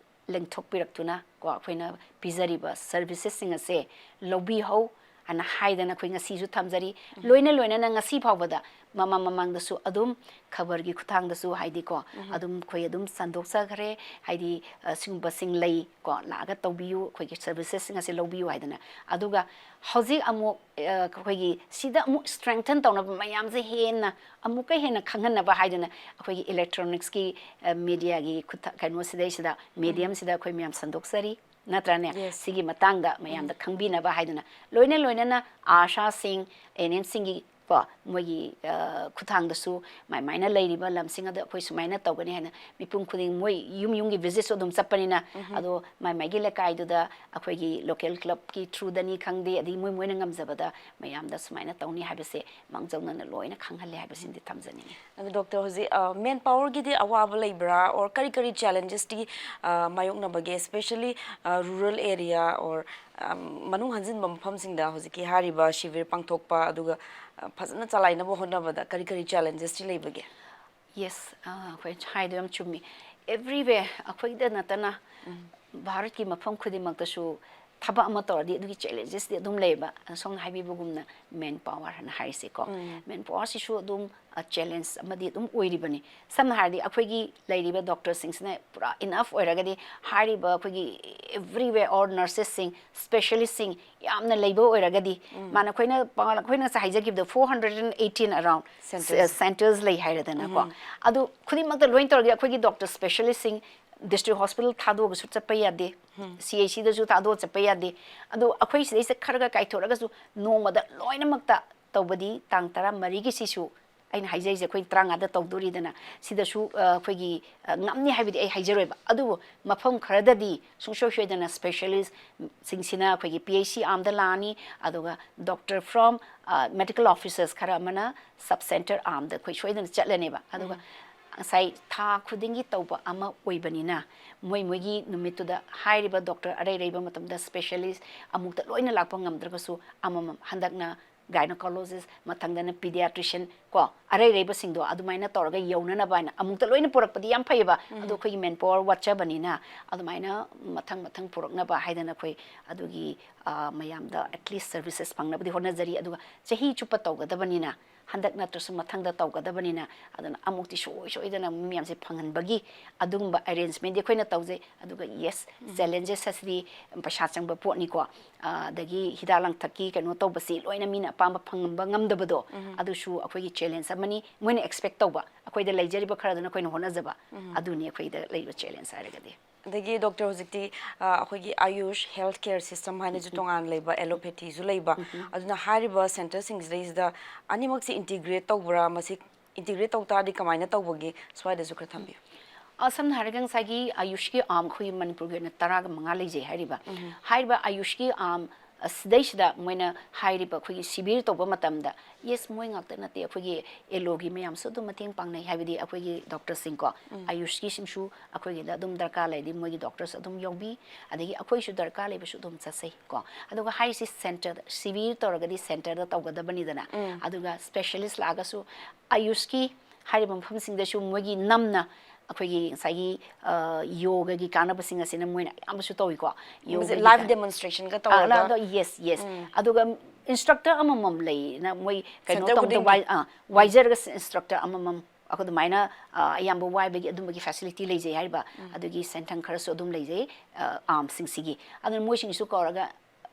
ꯂꯦꯡꯊꯣꯛꯄꯤꯔꯛꯇꯨꯅ ꯀꯣ ꯑꯩꯈꯣꯏꯅ ꯄꯤꯖꯔꯤꯕ servicesꯁꯤꯡ ꯑꯁꯦ ꯂꯧꯕꯤꯍꯧ ꯍꯥꯏꯅ ꯍꯥꯏꯗꯅ ꯑꯩꯈꯣꯏ ꯉꯁꯤꯁꯨ ꯊꯝꯖꯔꯤ꯫ ꯂꯣꯏꯅ ꯂꯣꯏꯅꯅ ꯉꯁꯤ ꯐꯥꯎꯕꯗ ꯃꯃꯥꯡ ꯃꯃꯥꯡꯗꯁꯨ ꯑꯗꯨꯝ ꯈꯕꯔꯒꯤ ꯈꯨꯠꯊꯥꯡꯗꯁꯨ, ꯍꯥꯏꯗꯤꯀꯣ, ꯑꯗꯨꯝ ꯑꯩꯈꯣꯏ ꯑꯗꯨꯝ ꯁꯟꯗꯣꯛꯆꯈ꯭ꯔꯦ꯫ ꯍꯥꯏꯗꯤ, ꯑ, ꯁꯤꯒꯨꯝꯕꯁꯤꯡ ꯂꯩ ꯀꯣ, ꯂꯥꯛꯑꯒ ꯇꯧꯕꯤꯌꯨ, ꯑꯩꯈꯣꯏꯒꯤ servicesꯁꯤꯡ ꯑꯁꯦ ꯂꯧꯕꯤꯌꯨ ꯍꯥꯏꯗꯅ꯫ ꯑꯗꯨꯒ ꯍꯧꯖꯤꯛ ꯑꯃꯨꯛ, ꯑ, ꯑꯩꯈꯣꯏꯒꯤ ꯁꯤꯗ ꯑꯃꯨꯛ strengthen ꯇꯧꯅꯕ, ꯃꯌꯥꯝꯁꯦ ꯍꯦꯟꯅ ꯑꯃꯨꯛꯀ ꯍꯦꯟꯅ ꯈꯪꯍꯟꯅꯕ ꯍꯥꯏꯗꯅ ꯑꯩꯈꯣꯏꯒꯤ electronicsꯀꯤ, ꯑ, mediaꯒꯤ ꯈꯨꯠꯊ-, ꯀꯩꯅꯣꯁꯤꯗꯩꯁꯤꯗ, mediumꯁꯤꯗ ꯑꯩꯈꯣꯏ ꯃꯌꯥꯝ ꯁꯟꯗꯣꯛꯆꯔꯤ, ꯅꯠꯇ꯭ꯔꯅꯦ? Yes. ꯁꯤꯒꯤ ꯃꯇꯥꯡꯗ ꯃꯌꯥꯝꯗ ꯈꯪꯕꯤꯅꯕ ꯍꯥꯏꯗꯅ, ꯂꯣꯏꯅ ꯂꯣꯏꯅꯅ ASHAꯁꯤꯡ, ANMꯁꯤꯡꯒꯤ ꯀꯣ, ꯃꯣꯏꯒꯤ, ꯑ, ꯈꯨꯠꯊꯥꯡꯗꯁꯨ ꯃꯥꯏ ꯃꯥꯏꯅ ꯂꯩꯔꯤꯕ ꯂꯝꯁꯤꯡ ꯑꯗꯨ ꯑꯩꯈꯣꯏ ꯁꯨꯃꯥꯏꯅ ꯇꯧꯒꯅꯤ ꯍꯥꯏꯅ ꯃꯤꯄꯨꯝ ꯈꯨꯗꯤꯡ ꯃꯣꯏ ꯌꯨꯝ ꯌꯨꯝꯒꯤ ꯚꯤꯖꯤꯠꯁꯨ ꯑꯗꯨꯝ ꯆꯠꯄꯅꯤꯅ, ꯑꯗꯣ ꯃꯥꯏ ꯃꯥꯏꯒꯤ ꯂꯩꯀꯥꯏꯗꯨꯗ ꯑꯩꯈꯣꯏꯒꯤ ꯂꯣꯀꯦꯜ ꯀ꯭ꯂꯕꯀꯤ ꯊ꯭ꯔꯨꯗꯅꯤ ꯈꯪꯗꯦ, ꯑꯗꯒꯤ ꯃꯣꯏ ꯃꯣꯏꯅ ꯉꯝꯖꯕꯗ ꯃꯌꯥꯝꯗ ꯁꯨꯃꯥꯏꯅ ꯇꯧꯅꯤ ꯍꯥꯏꯕꯁꯦ ꯃꯥꯡꯖꯧꯅꯅ ꯂꯣꯏꯅ ꯈꯪꯍꯜꯂꯦ ꯍꯥꯏꯕꯁꯤꯃꯗꯤ ꯊꯝꯖꯅꯤꯡꯉꯤ꯫ ꯑꯗꯣ ꯗꯣꯛꯇꯔ, ꯍꯧꯖꯤꯛ, ꯑ, ꯃꯦꯟ ꯄꯥꯋꯔꯒꯤꯗꯤ ꯑꯋꯥꯕ ꯂꯩꯕ꯭ꯔꯥ? Or ꯀꯔꯤ ꯀꯔꯤ ꯆꯦꯂꯦꯟꯖꯦꯁꯇꯤ, ꯑ, ꯃꯥꯌꯣꯛꯅꯕꯒꯦ? Especially, ꯑ, ꯔꯨꯔꯦꯜ ꯑꯦꯔꯤꯌꯥ or, ꯑ, ꯃꯅꯨꯡ ꯍꯟꯖꯤꯟꯕ ꯃꯐꯝꯁꯤꯡꯗ ꯍꯧꯖꯤꯛꯀꯤ ꯍꯥꯏꯔꯤꯕ ꯁꯤꯕꯤꯔ ꯄꯥꯡꯊꯣꯛꯄ, ꯑꯗꯨꯒ, ꯑ, ꯐꯖꯅ ꯆꯂꯥꯏꯅꯕ ꯍꯣꯠꯅꯕꯗ ꯀꯔꯤ ꯀꯔꯤ ꯆꯦꯂꯦꯟꯖꯦꯁꯇꯤ ꯂꯩꯕꯒꯦ? ꯌꯦꯁ, ꯑ, ꯑꯩꯈꯣꯏ ꯍꯥꯏꯗꯣ ꯌꯥꯝ ꯆꯨꯝꯃꯤ꯫ Everywhere, ꯑꯩꯈꯣꯏꯗ ꯅꯠꯇꯅ ꯚꯥꯔꯠꯀꯤ ꯃꯐꯝ ꯈꯨꯗꯤꯡꯃꯛꯇꯁꯨ ꯊꯕꯛ ꯑꯃ ꯇꯧꯔꯗꯤ ꯑꯗꯨꯒꯤ ꯆꯦꯂꯦꯟꯖꯦꯁꯇꯤ ꯑꯗꯨꯝ ꯂꯩꯌꯦꯕ꯫ ꯁꯣꯝꯅ ꯍꯥꯏꯕꯤꯕꯒꯨꯝꯅ ꯃꯦꯟ ꯄꯥꯋꯔ ꯍꯥꯏꯅ ꯍꯥꯏꯔꯤꯁꯦꯀꯣ꯫ ꯃꯦꯟ ꯄꯥꯋꯔꯁꯤꯁꯨ ꯑꯗꯨꯝ, ꯑ, ꯆꯦꯂꯦꯟꯖ ꯑꯃꯗꯤ ꯑꯗꯨꯝ ꯑꯣꯏꯔꯤꯕꯅꯤ꯫ ꯁꯝꯅ ꯍꯥꯏꯔꯗꯤ ꯑꯩꯈꯣꯏꯒꯤ ꯂꯩꯔꯤꯕ ꯗꯣꯛꯇꯔꯁꯤꯡꯁꯤꯅ ꯄꯨꯔꯥ ꯏꯅꯐ ꯑꯣꯏꯔꯒꯗꯤ, ꯍꯥꯏꯔꯤꯕ ꯑꯩꯈꯣꯏꯒꯤ everywhere or ꯅꯔꯁꯦꯁꯁꯤꯡ, ꯁ꯭ꯄꯦꯁꯤꯌꯦꯂꯤꯁꯇꯁꯤꯡ ꯌꯥꯝꯅ ꯂꯩꯕ ꯑꯣꯏꯔꯒꯗꯤ, ꯃꯥꯅ ꯑꯩꯈꯣꯏꯅ ꯄꯥꯡ-, ꯑꯩꯈꯣꯏꯅ ꯉꯁꯥꯏ ꯍꯥꯏꯖꯈꯤꯕꯗꯣ, four hundred and eighteen around ꯁꯦꯟꯇꯔꯁ꯫ ꯁꯦꯟꯇꯔꯁ ꯂꯩ ꯍꯥꯏꯔꯦꯗꯅꯀꯣ꯫ ꯑꯗꯨ ꯈꯨꯗꯤꯡꯃꯛꯇ ꯂꯣꯏꯅ ꯇꯧꯔꯗꯤ ꯑꯩꯈꯣꯏꯒꯤ ꯗꯣꯛꯇꯔ ꯁ꯭ꯄꯦꯁꯤꯌꯦꯂꯤꯁꯇꯁꯤꯡ ꯗꯤꯁꯇ꯭ꯔꯤꯛ ꯍꯣꯁꯄꯤꯇꯥꯜ ꯊꯥꯗꯣꯛꯑꯒꯁꯨ ꯆꯠꯄ ꯌꯥꯗꯦ, ꯁꯤ ꯑꯩꯆ ꯁꯤꯗꯁꯨ ꯊꯥꯗꯣꯛꯑ ꯆꯠꯄ ꯌꯥꯗꯦ꯫ ꯑꯗꯣ ꯑꯩꯈꯣꯏ ꯁꯤꯗꯩꯁꯤꯗ ꯈꯔ ꯈꯔ ꯀꯥꯏꯊꯣꯔꯛꯑꯒꯁꯨ ꯅꯣꯡꯃꯗ ꯂꯣꯏꯅꯃꯛꯇ ꯇꯧꯕꯗꯤ ꯇꯥꯡ ꯇꯔꯥꯃꯔꯤꯒꯤꯁꯤꯁꯨ ꯑꯩꯅ ꯍꯥꯏꯖꯔꯤꯁꯦ ꯑꯩꯈꯣꯏ ꯇꯔꯥꯃꯉꯥꯗ ꯇꯧꯗꯣꯔꯤꯗꯅ, ꯁꯤꯗꯁꯨ, ꯑ, ꯑꯩꯈꯣꯏꯒꯤ, ꯑ, ꯉꯝꯅꯤ ꯍꯥꯏꯕꯗꯤ ꯑꯩ ꯍꯥꯏꯖꯔꯣꯏꯕ꯫ ꯑꯗꯨꯕꯨ ꯃꯐꯝ ꯈꯔꯗꯗꯤ ꯁꯨꯡꯁꯣꯏ ꯁꯣꯏꯗꯅ ꯁ꯭ꯄꯦꯁꯤꯌꯦꯂꯤꯁꯇꯁꯤꯡꯁꯤꯅ ꯑꯩꯈꯣꯏꯒꯤ ꯄꯤ ꯑꯩꯆ ꯁꯤ ꯑꯥꯔꯝꯗ ꯂꯥꯛꯑꯅꯤ, ꯑꯗꯨꯒ ꯗꯣꯛꯇꯔ ꯐ꯭ꯔꯣꯝ, ꯑ, ꯃꯦꯗꯤꯀꯦꯜ ꯑꯣꯐꯤꯁꯔꯁ ꯈꯔ ꯑꯃꯅ ꯁꯕ ꯁꯦꯟꯇꯔ ꯑꯥꯔꯝꯗ ꯑꯩꯈꯣꯏ ꯁꯣꯏꯗꯅ ꯆꯠꯂꯅꯦꯕ꯫ ꯑꯗꯨꯒ ꯉꯁꯥꯏ ꯊꯥ ꯈꯨꯗꯤꯡꯒꯤ ꯇꯧꯕ ꯑꯃ ꯑꯣꯏꯕꯅꯤꯅ, ꯃꯣꯏ ꯃꯣꯏꯒꯤ ꯅꯨꯃꯤꯠꯇꯨꯗ ꯍꯥꯏꯔꯤꯕ ꯗꯣꯛꯇꯔ ꯑꯔꯩ ꯑꯔꯩꯕ ꯃꯇꯝꯗ ꯁ꯭ꯄꯦꯁꯤꯌꯦꯂꯤꯁ ꯑꯃꯨꯛꯇ ꯂꯣꯏꯅ ꯂꯥꯛꯄ ꯉꯝꯗ꯭ꯔꯒꯁꯨ ꯑꯃꯃꯝ, ꯍꯟꯗꯛꯅ ꯒꯥꯏꯅꯣꯀꯣꯂꯣꯖꯤꯁ, ꯃꯊꯪꯗꯅ ꯄꯤꯗꯤꯌꯥꯇ꯭ꯔꯤꯁꯤꯌꯟ ꯀꯣ, ꯑꯔꯩ ꯑꯔꯩꯕꯁꯤꯡꯗꯣ ꯑꯗꯨꯃꯥꯏꯅ ꯇꯧꯔꯒ ꯌꯧꯅꯅꯕ ꯍꯥꯏꯅ ꯑꯃꯨꯛꯇ ꯂꯣꯏꯅ ꯄꯨꯔꯛꯄꯗꯤ ꯌꯥꯝ ꯐꯩꯌꯦꯕ꯫ ꯑꯗꯣ ꯑꯩꯈꯣꯏꯒꯤ ꯃꯦꯟ ꯄꯥꯋꯔ ꯋꯥꯠꯆꯕꯅꯤꯅ ꯑꯗꯨꯃꯥꯏꯅ ꯃꯊꯪ ꯃꯊꯪ ꯄꯨꯔꯛꯅꯕ ꯍꯥꯏꯗꯅ ꯑꯩꯈꯣꯏ ꯑꯗꯨꯒꯤ, ꯑ, ꯃꯌꯥꯝꯗ ꯑꯦꯠꯂꯤꯁ ꯁꯔꯚꯤꯁꯦꯁ ꯐꯪꯅꯕꯗꯤ ꯍꯣꯠꯅꯖꯔꯤ꯫ ꯑꯗꯨꯒ ꯆꯍꯤ ꯆꯨꯞꯄ ꯇꯧꯒꯗꯕꯅꯤꯅ, ꯍꯟꯗꯛ ꯅꯠꯇ꯭ꯔꯁꯨ ꯃꯊꯪꯗ ꯇꯧꯒꯗꯕꯅꯤꯅ, ꯑꯗꯨꯅ ꯑꯃꯨꯛꯇꯤ ꯁꯨꯡꯁꯣꯏ ꯁꯣꯏꯗꯅ ꯃꯤ ꯃꯌꯥꯝꯁꯦ ꯐꯪꯍꯟꯕꯒꯤ ꯑꯗꯨꯒꯨꯝꯕ ꯑꯦꯔꯦꯟꯖꯃꯦꯟꯗꯤ ꯑꯩꯈꯣꯏꯅ ꯇꯧꯖꯩ꯫ ꯑꯗꯨꯒ ꯌꯦꯁ, ꯆꯦꯂꯦꯟꯖꯦꯁ ꯑꯁꯤꯗꯤ ꯄꯩꯁꯥ ꯆꯪꯕ ꯄꯣꯠꯅꯤꯀꯣ꯫ ꯑ, ꯑꯗꯒꯤ ꯍꯤꯗꯥꯛ ꯂꯥꯡꯊꯛꯀꯤ ꯀꯩꯅꯣ ꯇꯧꯕꯁꯤ ꯂꯣꯏꯅ ꯃꯤꯅ ꯑꯄꯥꯝꯕ ꯐꯪꯕ ꯉꯝꯗꯕꯗꯣ, ꯑꯗꯨꯁꯨ ꯑꯩꯈꯣꯏꯒꯤ ꯆꯦꯂꯦꯟꯖ ꯑꯃꯅꯤ꯫ ꯃꯣꯏꯅ ꯑꯦꯛꯁꯄꯦꯛ ꯇꯧꯕ, ꯑꯩꯈꯣꯏꯗ ꯂꯩꯖꯔꯤꯕ ꯈꯔꯗꯨꯅ ꯑꯩꯈꯣꯏꯅ ꯍꯣꯠꯅꯖꯕ, ꯑꯗꯨꯅꯤ ꯑꯩꯈꯣꯏꯗ ꯂꯩꯕ ꯆꯦꯂꯦꯟꯖ ꯍꯥꯏꯔꯒꯗꯤ꯫ ꯑꯗꯒꯤ ꯗꯣꯛꯇꯔ, ꯍꯧꯖꯤꯛꯇꯤ ꯑ, ꯑꯩꯈꯣꯏꯒꯤ ꯑꯌꯨꯁ ꯍꯦꯜꯊ ꯀꯦꯌꯔ ꯁꯤꯁꯇꯝ ꯍꯥꯏꯅꯁꯨ ꯇꯣꯉꯥꯟꯅ ꯂꯩꯕ, ꯑꯦꯂꯣꯄꯦꯊꯤꯁꯨ ꯂꯩꯕ, ꯑꯗꯨꯅ ꯍꯥꯏꯔꯤꯕ ꯁꯦꯟꯇꯔꯁꯤꯡꯁꯤꯗꯩꯁꯤꯗ ꯑꯅꯤꯃꯛꯁꯤ ꯏꯟꯇꯤꯒ꯭ꯔꯦꯠ ꯇꯧꯕ꯭ꯔꯥ, ꯃꯁꯤ ꯏꯟꯇꯤꯒ꯭ꯔꯦꯠ ꯇꯧ ꯇꯥꯔꯗꯤ ꯀꯃꯥꯏꯅ ꯇꯧꯕꯒꯦ, ꯁ꯭ꯋꯥꯏꯗꯁꯨ ꯈꯔ ꯊꯝꯕꯤꯌꯨ꯫ ꯑ, ꯁꯝꯅ ꯍꯥꯏꯔꯒ ꯉꯁꯥꯏꯒꯤ ꯑꯌꯨꯁꯀꯤ ꯑꯥꯝ ꯑꯩꯈꯣꯏꯒꯤ ꯃꯅꯤꯄꯨꯔꯒꯤ ꯑꯣꯏꯅ ꯇꯔꯥꯒ ꯃꯉꯥ ꯂꯩꯖꯩ ꯍꯥꯏꯔꯤꯕ꯫ ꯍꯥꯏꯔꯤꯕ ꯑꯌꯨꯁꯀꯤ ꯑꯥꯝ ꯑꯁꯤꯗꯩꯁꯤꯗ ꯃꯣꯏꯅ ꯍꯥꯏꯔꯤꯕ ꯑꯩꯈꯣꯏꯒꯤ ꯁꯤꯕꯤꯔ ꯇꯧꯕ ꯃꯇꯝꯗ, ꯌꯦꯁ, ꯃꯣꯏ ꯉꯥꯛꯇ ꯅꯠꯇꯦ, ꯑꯩꯈꯣꯏꯒꯤ ꯑꯦꯂꯣꯒꯤ ꯃꯌꯥꯝꯁꯨ ꯑꯗꯨꯝ ꯃꯇꯦꯡ ꯄꯥꯡꯅꯩ, ꯍꯥꯏꯕꯗꯤ ꯑꯩꯈꯣꯏꯒꯤ ꯗꯣꯛꯇꯔꯁꯤꯡꯀꯣ, ꯑꯌꯨꯁꯀꯤꯁꯤꯡꯁꯨ ꯑꯩꯈꯣꯏꯒꯤꯗ ꯑꯗꯨꯝ ꯗꯔꯀꯥꯔ ꯂꯩꯔꯗꯤ ꯃꯣꯏꯒꯤ ꯗꯣꯛꯇꯔꯁ ꯑꯗꯨꯝ ꯌꯥꯎꯕꯤ꯫ ꯑꯗꯒꯤ ꯑꯩꯈꯣꯏꯁꯨ ꯗꯔꯀꯥꯔ ꯂꯩꯕꯁꯨ ꯑꯗꯨꯝ ꯆꯠꯆꯩ ꯀꯣ꯫ ꯑꯗꯨꯒ ꯍꯥꯏꯔꯤꯁꯤ ꯁꯦꯟꯇꯔꯗ, ꯁꯤꯕꯤꯔ ꯇꯧꯔꯒꯗꯤ ꯁꯦꯟꯇꯔꯗ ꯇꯧꯒꯗꯕꯅꯤꯗꯅ꯫ ꯑꯗꯨꯒ ꯁ꯭ꯄꯦꯁꯤꯌꯦꯂꯤꯁ ꯂꯥꯛꯑꯒꯁꯨ ꯑꯌꯨꯁꯀꯤ ꯍꯥꯏꯔꯤꯕ ꯃꯐꯝꯁꯤꯡꯗꯁꯨ ꯃꯣꯏꯒꯤ ꯅꯝꯅ ꯑꯩꯈꯣꯏꯒꯤ ꯉꯁꯥꯏꯒꯤ, ꯑ, ꯌꯣꯒꯒꯤ ꯀꯥꯟꯅꯕꯁꯤꯡ ꯑꯁꯤꯅ ꯃꯣꯏꯅ ꯑꯌꯥꯝꯕꯁꯨ ꯇꯧꯏꯀꯣ꯫ ꯂꯥꯏꯐ ꯗꯦꯃꯣꯟꯁꯇ꯭ꯔꯦꯁꯟꯒ ꯇꯧꯔꯒ꯫ Yes, yes. ꯑꯗꯨꯒ ꯏꯟꯁꯇ꯭ꯔꯛꯇꯔ ꯑꯃꯃꯝ ꯂꯩꯅ ꯃꯣꯏ ꯀꯩꯅꯣ Center ꯇꯧꯕꯗ ꯈꯨꯗꯤꯡꯒꯤ꯫ ꯋꯥꯏ-, ꯑ, ꯋꯥꯏꯖꯔꯒ ꯏꯟꯁꯇ꯭ꯔꯛꯇꯔ ꯑꯃꯃꯝ ꯑꯩꯈꯣꯏ ꯑꯗꯨꯃꯥꯏꯅ, ꯑ, ꯑꯌꯥꯝꯕ ꯋꯥꯏꯕꯒꯤ ꯑꯗꯨꯝꯕꯒꯤ ꯐꯦꯁꯤꯂꯤꯇꯤ ꯂꯩꯖꯩ ꯍꯥꯏꯔꯤꯕ꯫ ꯑꯗꯨꯒꯤ ꯁꯦꯟꯊꯪ ꯈꯔꯁꯨ ꯑꯗꯨꯝ ꯂꯩꯖꯩ, ꯑ, ꯑꯥꯝꯁꯤꯡꯁꯤꯒꯤ꯫ ꯑꯗꯨꯅ ꯃꯣꯏꯁꯤꯡꯁꯨ ꯀꯧꯔꯒ,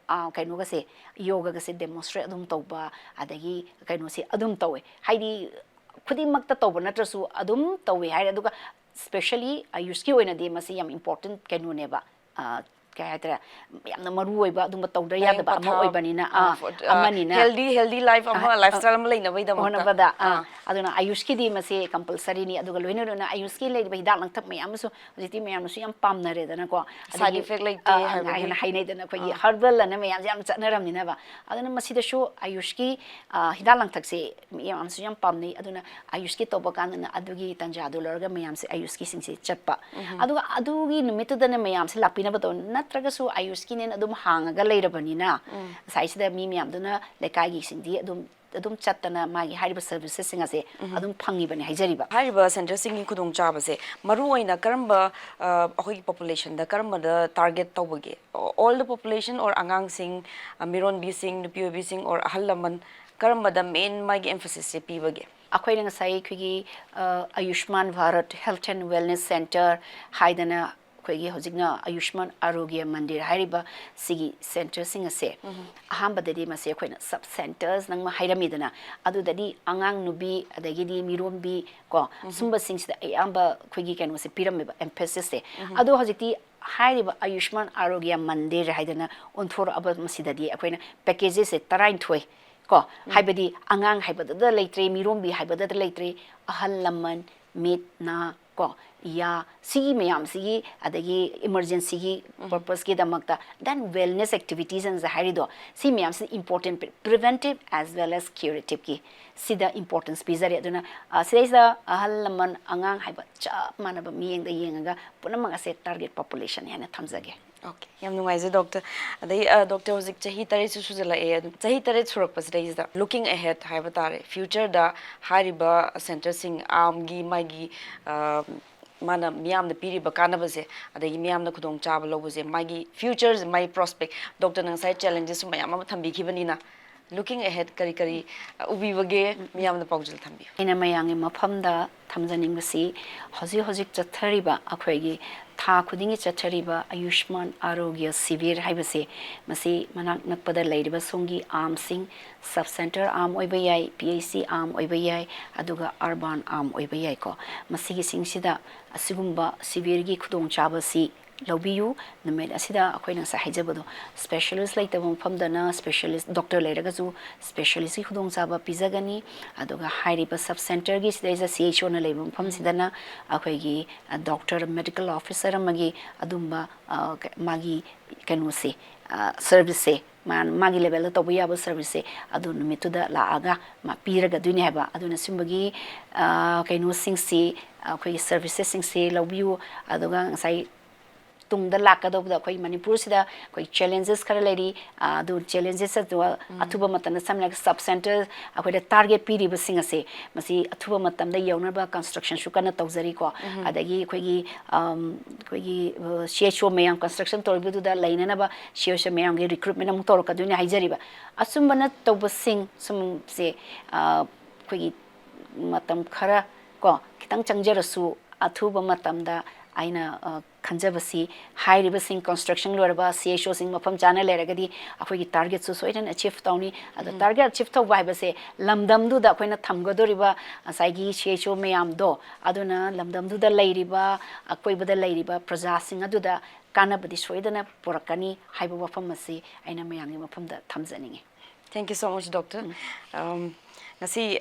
ꯑ, ꯀꯩꯅꯣꯒꯁꯦ, ꯌꯣꯒꯒꯁꯦ ꯗꯦꯃꯣꯟꯁꯇ꯭ꯔꯦꯠ ꯑꯗꯨꯝ ꯇꯧꯕ, ꯑꯗꯒꯤ ꯀꯩꯅꯣꯁꯦ ꯑꯗꯨꯝ ꯇꯧꯋꯦ꯫ ꯍꯥꯏꯗꯤ ꯈꯨꯗꯤꯡꯃꯛꯇ ꯇꯧꯕ ꯅꯠꯇ꯭ꯔꯁꯨ ꯑꯗꯨꯝ ꯇꯧꯋꯦ ꯍꯥꯏꯔꯦ꯫ ꯑꯗꯨꯒ ꯁ꯭ꯄꯦꯁꯦꯜꯂꯤ ꯑꯌꯨꯁꯀꯤ ꯑꯣꯏꯅꯗꯤ ꯃꯁꯤ ꯌꯥꯝ ꯏꯝꯄꯣꯔꯇꯦꯟ ꯀꯩꯅꯣꯅꯦꯕ, ꯑ, ꯀꯩ ꯍꯥꯏꯇꯥꯔꯦ, ꯌꯥꯝꯅ ꯃꯔꯨ ꯑꯣꯏꯕ ꯑꯗꯨꯝꯕ ꯇꯧꯗ ꯂꯥꯏꯌꯦꯡ ꯌꯥꯗꯕ ꯑꯃ ꯄꯊꯥꯞ, ꯑꯣꯏꯕꯅꯤꯅ, ꯑ, ꯑ, for-, ꯑ, ꯑꯃꯅꯤꯅ꯫ healthy, healthy life ꯑꯃ, ꯑ, lifestyle ꯑꯃ ꯂꯩꯅꯕꯒꯤꯗꯃꯛꯇ꯫ ꯍꯣꯠꯅꯕꯗ, ꯑ, ꯑꯥ꯫ ꯑꯗꯨꯅ ꯑꯌꯨꯁꯀꯤꯗꯤ ꯃꯁꯤ ꯀꯝꯄꯜꯁꯔꯤꯅꯤ꯫ ꯑꯗꯨꯒ ꯂꯣꯏꯅ ꯂꯣꯏꯅ ꯑꯌꯨꯁꯀꯤ ꯂꯩꯔꯤꯕ ꯍꯤꯗꯥꯛ ꯂꯥꯡꯊꯛ ꯃꯌꯥꯝ ꯑꯃꯁꯨ ꯍꯧꯖꯤꯛꯇꯤ ꯃꯌꯥꯝꯅꯁꯨ ꯌꯥꯝ ꯄꯥꯝꯅꯔꯦꯗꯅꯀꯣ꯫ Side effect ꯂꯩꯇꯦ ꯑ, ꯍꯥꯏꯕꯒꯤ꯫ ꯍꯥꯏꯅ ꯍꯥꯏꯅꯩꯗꯅ, ꯑꯩꯈꯣꯏꯒꯤ ꯍꯔꯕꯦꯜ ꯑꯅ ꯃꯌꯥꯝꯁꯦ ꯌꯥꯝ ꯆꯠꯅꯔꯝꯅꯤꯅꯕ꯫ ꯑꯗꯨꯅ ꯃꯁꯤꯗꯁꯨ ꯑꯌꯨꯁꯀꯤ, ꯑ, ꯍꯤꯗꯥꯛ ꯂꯥꯡꯊꯛꯁꯦ ꯃꯌꯥꯝꯁꯨ ꯌꯥꯝ ꯄꯥꯝꯅꯩ꯫ ꯑꯗꯨꯅ ꯑꯌꯨꯁꯀꯤ ꯇꯧꯕ ꯀꯥꯟꯗꯅ ꯑꯗꯨꯒꯤ ꯇꯟꯖꯥꯗꯨ ꯂꯧꯔꯒ ꯃꯌꯥꯝꯁꯦ ꯑꯌꯨꯁꯀꯤꯁꯤꯡꯁꯦ ꯆꯠꯄ꯫ ꯑꯗꯨꯒ ꯑꯗꯨꯒꯤ ꯅꯨꯃꯤꯠꯇꯨꯗꯅ ꯃꯌꯥꯝꯁꯦ ꯂꯥꯛꯄꯤꯅꯕ ꯇꯧ, ꯅꯠꯇ꯭ꯔꯒꯁꯨ ꯑꯌꯨꯁꯀꯤꯅꯦꯅ ꯑꯗꯨꯝ ꯍꯥꯡꯉꯒ ꯂꯩꯔꯕꯅꯤꯅ ꯉꯁꯥꯏꯁꯤꯗ ꯃꯤ ꯃꯌꯥꯝꯗꯨꯅ ꯂꯩꯀꯥꯏꯒꯤꯁꯤꯡꯗꯤ ꯑꯗꯨꯝ, ꯑꯗꯨꯝ ꯆꯠꯇꯅ ꯃꯥꯒꯤ ꯍꯥꯏꯔꯤꯕ ꯁꯔꯚꯤꯁꯦꯁꯁꯤꯡ ꯑꯁꯦ ꯑꯗꯨꯝ ꯐꯪꯉꯤꯕꯅꯤ ꯍꯥꯏꯖꯔꯤꯕ꯫ ꯍꯥꯏꯔꯤꯕ ꯁꯦꯟꯇꯔꯁꯤꯡꯒꯤ ꯈꯨꯗꯣꯡꯆꯥꯕꯁꯦ ꯃꯔꯨ ꯑꯣꯏꯅ ꯀꯔꯝꯕ, ꯑ, ꯑꯩꯈꯣꯏꯒꯤ ꯄꯣꯄꯨꯂꯦꯁꯟꯗ ꯀꯔꯝꯕꯗ ꯇꯥꯔꯒꯦꯠ ꯇꯧꯕꯒꯦ? All the population or ꯑꯉꯥꯡꯁꯤꯡ, ꯑ, ꯃꯤꯔꯣꯟꯕꯤꯁꯤꯡ, ꯅꯨꯄꯤ ꯑꯣꯏꯕꯤꯁꯤꯡ or ꯑꯍꯜ ꯂꯃꯟ, ꯀꯔꯝꯕꯗ ꯃꯦꯟ ꯃꯥꯒꯤ ꯑꯦꯝꯐꯦꯁꯤꯁꯁꯦ ꯄꯤꯕꯒꯦ? ꯑꯩꯈꯣꯏꯅ ꯉꯁꯥꯏ ꯑꯩꯈꯣꯏꯒꯤ, ꯑ, Ayushman Bharat health and wellness centre ꯍꯥꯏꯗꯅ ꯑꯩꯈꯣꯏꯒꯤ ꯍꯧꯖꯤꯛꯅ ꯑꯌꯨꯁꯃꯥꯟ ꯑꯥꯔꯣꯒ꯭ꯌ ꯃꯟꯗꯤꯔ ꯍꯥꯏꯔꯤꯕ ꯁꯤꯒꯤ ꯁꯦꯟꯇꯔꯁꯤꯡ ꯑꯁꯦ, ꯑꯍꯥꯟꯕꯗꯗꯤ ꯃꯁꯤ ꯑꯩꯈꯣꯏꯅ ꯁꯕ ꯁꯦꯟꯇꯔꯁ ꯅꯪꯅ ꯍꯥꯏꯔꯝꯃꯤꯗꯅ, ꯑꯗꯨꯗꯗꯤ ꯑꯉꯥꯡ ꯅꯨꯕꯤ ꯑꯗꯒꯤꯗꯤ ꯃꯤꯔꯣꯟꯕꯤ ꯀꯣ, ꯁꯨꯝꯕꯁꯤꯡꯁꯤꯗ ꯑꯌꯥꯝꯕ ꯑꯩꯈꯣꯏꯒꯤ ꯀꯩꯅꯣꯁꯦ ꯄꯤꯔꯝꯃꯦꯕ, ꯑꯦꯝꯐꯦꯁꯤꯁꯁꯦ꯫ ꯑꯗꯣ ꯍꯧꯖꯤꯛꯇꯤ ꯍꯥꯏꯔꯤꯕ ꯑꯌꯨꯁꯃꯥꯟ ꯑꯥꯔꯣꯒ꯭ꯌ ꯃꯟꯗꯤꯔ ꯍꯥꯏꯗꯅ ꯑꯣꯟꯊꯣꯔꯛꯑꯕ ꯃꯁꯤꯗꯗꯤ ꯑꯩꯈꯣꯏꯅ ꯄꯦꯀꯦꯖꯦꯁꯁꯦ ꯇꯔꯥꯅꯤꯊꯣꯏ ꯀꯣ, ꯍꯥꯏꯕꯗꯤ ꯑꯉꯥꯡ ꯍꯥꯏꯕꯗꯗ ꯂꯩꯇ꯭ꯔꯦ, ꯃꯤꯔꯣꯟꯕꯤ ꯍꯥꯏꯕꯗꯗ ꯂꯩꯇ꯭ꯔꯦ, ꯑꯍꯜ ꯂꯃꯟ, ꯃꯤꯠ, ꯅꯥ ꯀꯣ, ꯌꯥ, ꯁꯤꯒꯤ ꯃꯌꯥꯝꯁꯤꯒꯤ, ꯑꯗꯒꯤ ꯏꯃꯔꯖꯦꯟꯁꯤꯒꯤ ꯄꯔꯄꯁꯀꯤꯗꯃꯛꯇ, then wellness activities ꯑꯅ ꯍꯥꯏꯔꯤꯗꯣ, ꯁꯤ ꯃꯌꯥꯝꯁꯤ important, preventive as well as curativeꯀꯤ ꯁꯤꯗ importance ꯄꯤꯖꯔꯤ꯫ ꯑꯗꯨꯅ, ꯑ, ꯁꯤꯗꯩꯁꯤꯗ ꯑꯍꯜ ꯂꯃꯟ, ꯑꯉꯥꯡ ꯍꯥꯏꯕ ꯆꯞ ꯃꯥꯟꯅꯕ ꯃꯤꯠꯌꯦꯡꯗ ꯌꯦꯡꯉꯒ ꯄꯨꯝꯅꯃꯛ ꯑꯁꯦ target population ꯍꯥꯏꯅ ꯊꯝꯖꯒꯦ꯫ ꯑꯣꯀꯦ, ꯌꯥꯝ ꯅꯨꯡꯉꯥꯏꯖꯩ ꯗꯣꯛꯇꯔ꯫ ꯑꯗꯩ, ꯑ, ꯗꯣꯛꯇꯔ, ꯍꯧꯖꯤꯛ ꯆꯍꯤ ꯇꯔꯦꯠꯁꯨ ꯁꯨꯖꯜꯂꯛꯑꯦ꯫ ꯑꯗꯨꯝ ꯆꯍꯤ ꯇꯔꯦꯠ ꯁꯨꯔꯛꯄꯁꯤꯗꯩꯁꯤꯗ, looking ahead ꯍꯥꯏꯕ ꯇꯥꯔꯦ, ꯐ꯭ꯌꯨꯆꯔꯗ ꯍꯥꯏꯔꯤꯕ ꯁꯦꯟꯇꯔꯁꯤꯡ, ꯑꯥꯝꯒꯤ ꯃꯥꯒꯤ, ꯑ, ꯃꯥꯅ ꯃꯤꯌꯥꯝꯗ ꯄꯤꯔꯤꯕ ꯀꯥꯟꯅꯕꯁꯦ, ꯑꯗꯒꯤ ꯃꯤꯌꯥꯝꯅ ꯈꯨꯗꯣꯡꯆꯥꯕ ꯂꯧꯕꯁꯦ, ꯃꯥꯒꯤ ꯐ꯭ꯌꯨꯆꯔꯁꯦ, ꯃꯥꯒꯤ ꯄ꯭ꯔꯣꯁꯄꯦꯛ, ꯗꯣꯛꯇꯔꯅ ꯉꯁꯥꯏ ꯆꯦꯂꯦꯟꯖꯦꯁꯁꯨ ꯃꯌꯥꯝ ꯑꯃ ꯊꯝꯕꯤꯈꯤꯕꯅꯤꯅ, looking ahead ꯀꯔꯤ ꯀꯔꯤ, ꯑ, ꯎꯕꯤꯕꯒꯦ, ꯃꯤꯌꯥꯝꯗ ꯄꯥꯎꯖꯦꯜ ꯊꯝꯕꯤꯌꯨ꯫ ꯑꯩꯅ ꯃꯌꯥꯝꯒꯤ ꯃꯐꯝꯗ ꯊꯝꯖꯅꯤꯡꯕꯁꯤ, ꯍꯧꯖꯤꯛ ꯍꯧꯖꯤꯛ ꯆꯠꯊꯔꯤꯕ, ꯑꯩꯈꯣꯏꯒꯤ ꯊꯥ ꯈꯨꯗꯤꯡꯒꯤ ꯆꯠꯊꯔꯤꯕ ꯑꯌꯨꯁꯃꯥꯟ ꯑꯥꯔꯣꯒ꯭ꯌ ꯁꯤꯕꯤꯔ ꯍꯥꯏꯕꯁꯤ, ꯃꯁꯤ ꯃꯅꯥꯛ ꯅꯛꯄꯗ ꯂꯩꯔꯤꯕ ꯁꯣꯝꯒꯤ ꯑꯥꯝꯁꯤꯡ, ꯁꯕ ꯁꯦꯟꯇꯔ ꯑꯥꯝ ꯑꯣꯏꯕ ꯌꯥꯏ, ꯄꯤ ꯑꯩꯆ ꯁꯤ ꯑꯥꯝ ꯑꯣꯏꯕ ꯌꯥꯏ, ꯑꯗꯨꯒ ꯑꯔꯕꯥꯟ ꯑꯥꯝ ꯑꯣꯏꯕ ꯌꯥꯏꯀꯣ꯫ ꯃꯁꯤꯒꯤꯁꯤꯡꯁꯤꯗ ꯑꯁꯤꯒꯨꯝꯕ ꯁꯤꯕꯤꯔꯒꯤ ꯈꯨꯗꯣꯡꯆꯥꯕꯁꯤ ꯂꯧꯕꯤꯌꯨ꯫ ꯅꯨꯃꯤꯠ ꯑꯁꯤꯗ ꯑꯩꯈꯣꯏꯅ ꯉꯁꯥꯏ ꯍꯥꯏꯖꯕꯗꯣ, ꯁ꯭ꯄꯦꯁꯤꯌꯦꯂꯤꯁ ꯂꯩꯇꯕ ꯃꯐꯝꯗꯅ ꯁ꯭ꯄꯦꯁꯤꯌꯦꯂꯤꯁ, ꯗꯣꯛꯇꯔ ꯂꯩꯔꯒꯁꯨ ꯁ꯭ꯄꯦꯁꯤꯌꯦꯂꯤꯁꯀꯤ ꯈꯨꯗꯣꯡꯆꯥꯕ ꯄꯤꯖꯒꯅꯤ꯫ ꯑꯗꯨꯒ ꯍꯥꯏꯔꯤꯕ ꯁꯕ ꯁꯦꯟꯇꯔꯒꯤ ꯁꯤꯗꯩꯁꯤꯗ ꯁꯤ ꯑꯩꯆ ꯑꯣꯅ ꯂꯩꯕ ꯃꯐꯝꯁꯤꯗꯅ ꯑꯩꯈꯣꯏꯒꯤ, ꯑ, ꯗꯣꯛꯇꯔ, ꯃꯦꯗꯤꯀꯦꯜ ꯑꯣꯐꯤꯁꯔ ꯑꯃꯒꯤ ꯑꯗꯨꯝꯕ, ꯑ, ꯀ-, ꯃꯥꯒꯤ ꯀꯩꯅꯣꯁꯦ, ꯑ, ꯁꯔꯚꯤꯁꯁꯦ ꯃꯥ-, ꯃꯥꯒꯤ ꯂꯦꯚꯦꯜꯗ ꯇꯧꯕ ꯌꯥꯕ ꯁꯔꯚꯤꯁꯁꯦ ꯑꯗꯨ ꯅꯨꯃꯤꯠꯇꯨꯗ ꯂꯥꯛꯑꯒ ꯃꯥ ꯄꯤꯔꯒꯗꯣꯏꯅꯦ ꯍꯥꯏꯕ꯫ ꯑꯗꯨꯅ ꯁꯤꯒꯨꯝꯕꯒꯤ, ꯑ, ꯀꯩꯅꯣꯁꯤꯡꯁꯤ, ꯑꯩꯈꯣꯏꯒꯤ ꯁꯔꯚꯤꯁꯦꯁꯁꯤꯡꯁꯤ ꯂꯧꯕꯤꯌꯨ꯫ ꯑꯗꯨꯒ ꯉꯁꯥꯏ ꯇꯨꯡꯗ ꯂꯥꯛꯀꯗꯧꯕꯗ ꯑꯩꯈꯣꯏ ꯃꯅꯤꯄꯨꯔꯁꯤꯗ ꯑꯩꯈꯣꯏ ꯆꯦꯂꯦꯟꯖꯦꯁ ꯈꯔ ꯂꯩꯔꯤ꯫ ꯑ, ꯑꯗꯨ ꯆꯦꯂꯦꯟꯖꯦꯁ ꯑꯗꯨ ꯑꯊꯨꯕ ꯃꯇꯝꯗ, ꯁꯝꯅ ꯍꯥꯏꯔꯒ ꯁꯕ ꯁꯦꯟꯇꯔ ꯑꯩꯈꯣꯏꯗ ꯇꯥꯔꯒꯦꯠ ꯄꯤꯔꯤꯕꯁꯤꯡ ꯑꯁꯦ, ꯃꯁꯤ ꯑꯊꯨꯕ ꯃꯇꯝꯗ ꯌꯧꯅꯕ ꯀꯟꯁꯇ꯭ꯔꯛꯁꯟꯁꯨ ꯀꯟꯅ ꯇꯧꯖꯔꯤꯀꯣ꯫ ꯑꯗꯒꯤ ꯑꯩꯈꯣꯏꯒꯤ, ꯑꯝ, ꯑꯩꯈꯣꯏꯒꯤ, ꯑ, ꯁꯤ ꯑꯩꯆ ꯑꯣ ꯃꯌꯥꯝ ꯀꯟꯁꯇ꯭ꯔꯛꯁꯟ ꯇꯧꯔꯤꯕꯗꯨꯗ ꯂꯩꯅꯅꯕ ꯁꯤ ꯑꯩꯆ ꯑꯣ ꯃꯌꯥꯝꯒꯤ ꯔꯤꯀ꯭ꯔꯨꯠꯃꯦꯟ ꯑꯃꯨꯛ ꯇꯧꯔꯛꯀꯗꯣꯏꯅꯦ ꯍꯥꯏꯖꯔꯤꯕ꯫ ꯑꯁꯨꯝꯕꯅ ꯇꯧꯕꯁꯤꯡ ꯁꯨꯝꯁꯦ, ꯑ, ꯑꯩꯈꯣꯏꯒꯤ ꯃꯇꯝ ꯈꯔ ꯀꯣ, ꯈꯤꯇꯪ ꯆꯪꯖꯔꯁꯨ ꯑꯊꯨꯕ ꯃꯇꯝꯗ ꯑꯩꯅ ꯈꯟꯖꯕꯁꯤ ꯍꯥꯏꯔꯤꯕꯁꯤꯡ construction ꯂꯣꯏꯔꯕ C H O ꯁꯤꯡ ꯃꯐꯝ ꯆꯥꯅ ꯂꯩꯔꯒꯗꯤ ꯑꯩꯈꯣꯏꯒꯤ target ꯁꯨ ꯁꯣꯏꯗꯅ achieve ꯇꯧꯅꯤ꯫ ꯑꯗꯣ target achieve ꯇꯧꯕ ꯍꯥꯏꯕꯁꯦ ꯂꯝꯗꯝꯗꯨꯗ ꯑꯩꯈꯣꯏꯅ ꯊꯝꯒꯗꯧꯔꯤꯕ ꯉꯁꯥꯏꯒꯤ C H O ꯃꯌꯥꯝꯗꯣ ꯑꯗꯨꯅ ꯂꯝꯗꯝꯗꯨꯗ ꯂꯩꯔꯤꯕ ꯑꯀꯣꯏꯕꯗ ꯂꯩꯔꯤꯕ ꯄ꯭ꯔꯖꯥꯁꯤꯡ ꯑꯗꯨꯗ ꯀꯥꯟꯅꯕꯗꯤ ꯁꯣꯏꯗꯅ ꯄꯨꯔꯛꯀꯅꯤ ꯍꯥꯏꯕ ꯋꯥꯐꯝ ꯑꯁꯤ ꯑꯩꯅ ꯃꯌꯥꯝꯒꯤ ꯃꯐꯝꯗ ꯊꯝꯖꯅꯤꯡꯉꯤ꯫ Thank you so much, Doctor. Um, ꯉꯁꯤ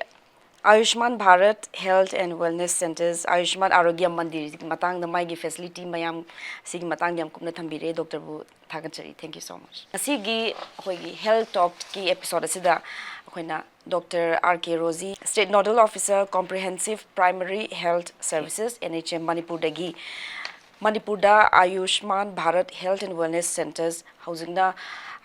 Ayushman Bharat Health and Wellness Centers, Ayushman Arogya Mandir ꯒꯤ ꯃꯇꯥꯡꯗ, ꯃꯥꯒꯤ facility ꯃꯌꯥꯝ ꯁꯤꯒꯤ ꯃꯇꯥꯡꯗ ꯌꯥꯝ ꯀꯨꯞꯅ ꯊꯝꯕꯤꯔꯦ꯫ Doctor ꯕꯨ ꯊꯥꯒꯠꯆꯔꯤ꯫ Thank you so much. ꯉꯁꯤꯒꯤ ꯑꯩꯈꯣꯏꯒꯤ Health Talk ꯀꯤ episode ꯑꯁꯤꯗ ꯑꯩꯈꯣꯏꯅ Doctor R K Rosy, State Nodal Officer, Comprehensive Primary Health Services, N H M, ꯃꯅꯤꯄꯨꯔꯗꯒꯤ ꯃꯅꯤꯄꯨꯔꯗ Ayushman Bharat Health and Wellness Centers, ꯍꯧꯖꯤꯛꯅ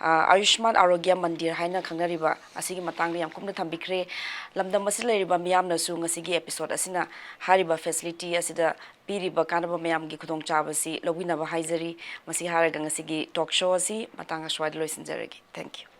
ꯑꯥ, Ayushman Arogya Mandir ꯍꯥꯏꯅ ꯈꯪꯅꯔꯤꯕ ꯑꯁꯤꯒꯤ ꯃꯇꯥꯡꯗ ꯌꯥꯝ ꯀꯨꯞꯅ ꯊꯝꯕꯤꯈ꯭ꯔꯦ꯫ ꯂꯝꯗꯝ ꯑꯁꯤꯗ ꯂꯩꯔꯤꯕ ꯃꯤꯌꯥꯝꯅꯁꯨ ꯉꯁꯤꯒꯤ episode ꯑꯁꯤꯅ ꯍꯥꯏꯔꯤꯕ facility ꯑꯁꯤꯗ ꯄꯤꯔꯤꯕ ꯀꯥꯟꯅꯕ ꯃꯌꯥꯝꯒꯤ ꯈꯨꯗꯣꯡꯆꯥꯕꯁꯤ ꯂꯧꯕꯤꯅꯕ ꯍꯥꯏꯖꯔꯤ꯫ ꯃꯁꯤ ꯍꯥꯏꯔꯒ ꯉꯁꯤꯒꯤ talk show ꯑꯁꯤ ꯃꯇꯥꯡ ꯑꯁ꯭ꯋꯥꯏꯗ ꯂꯣꯏꯁꯤꯟꯖꯔꯒꯦ꯫ Thank you.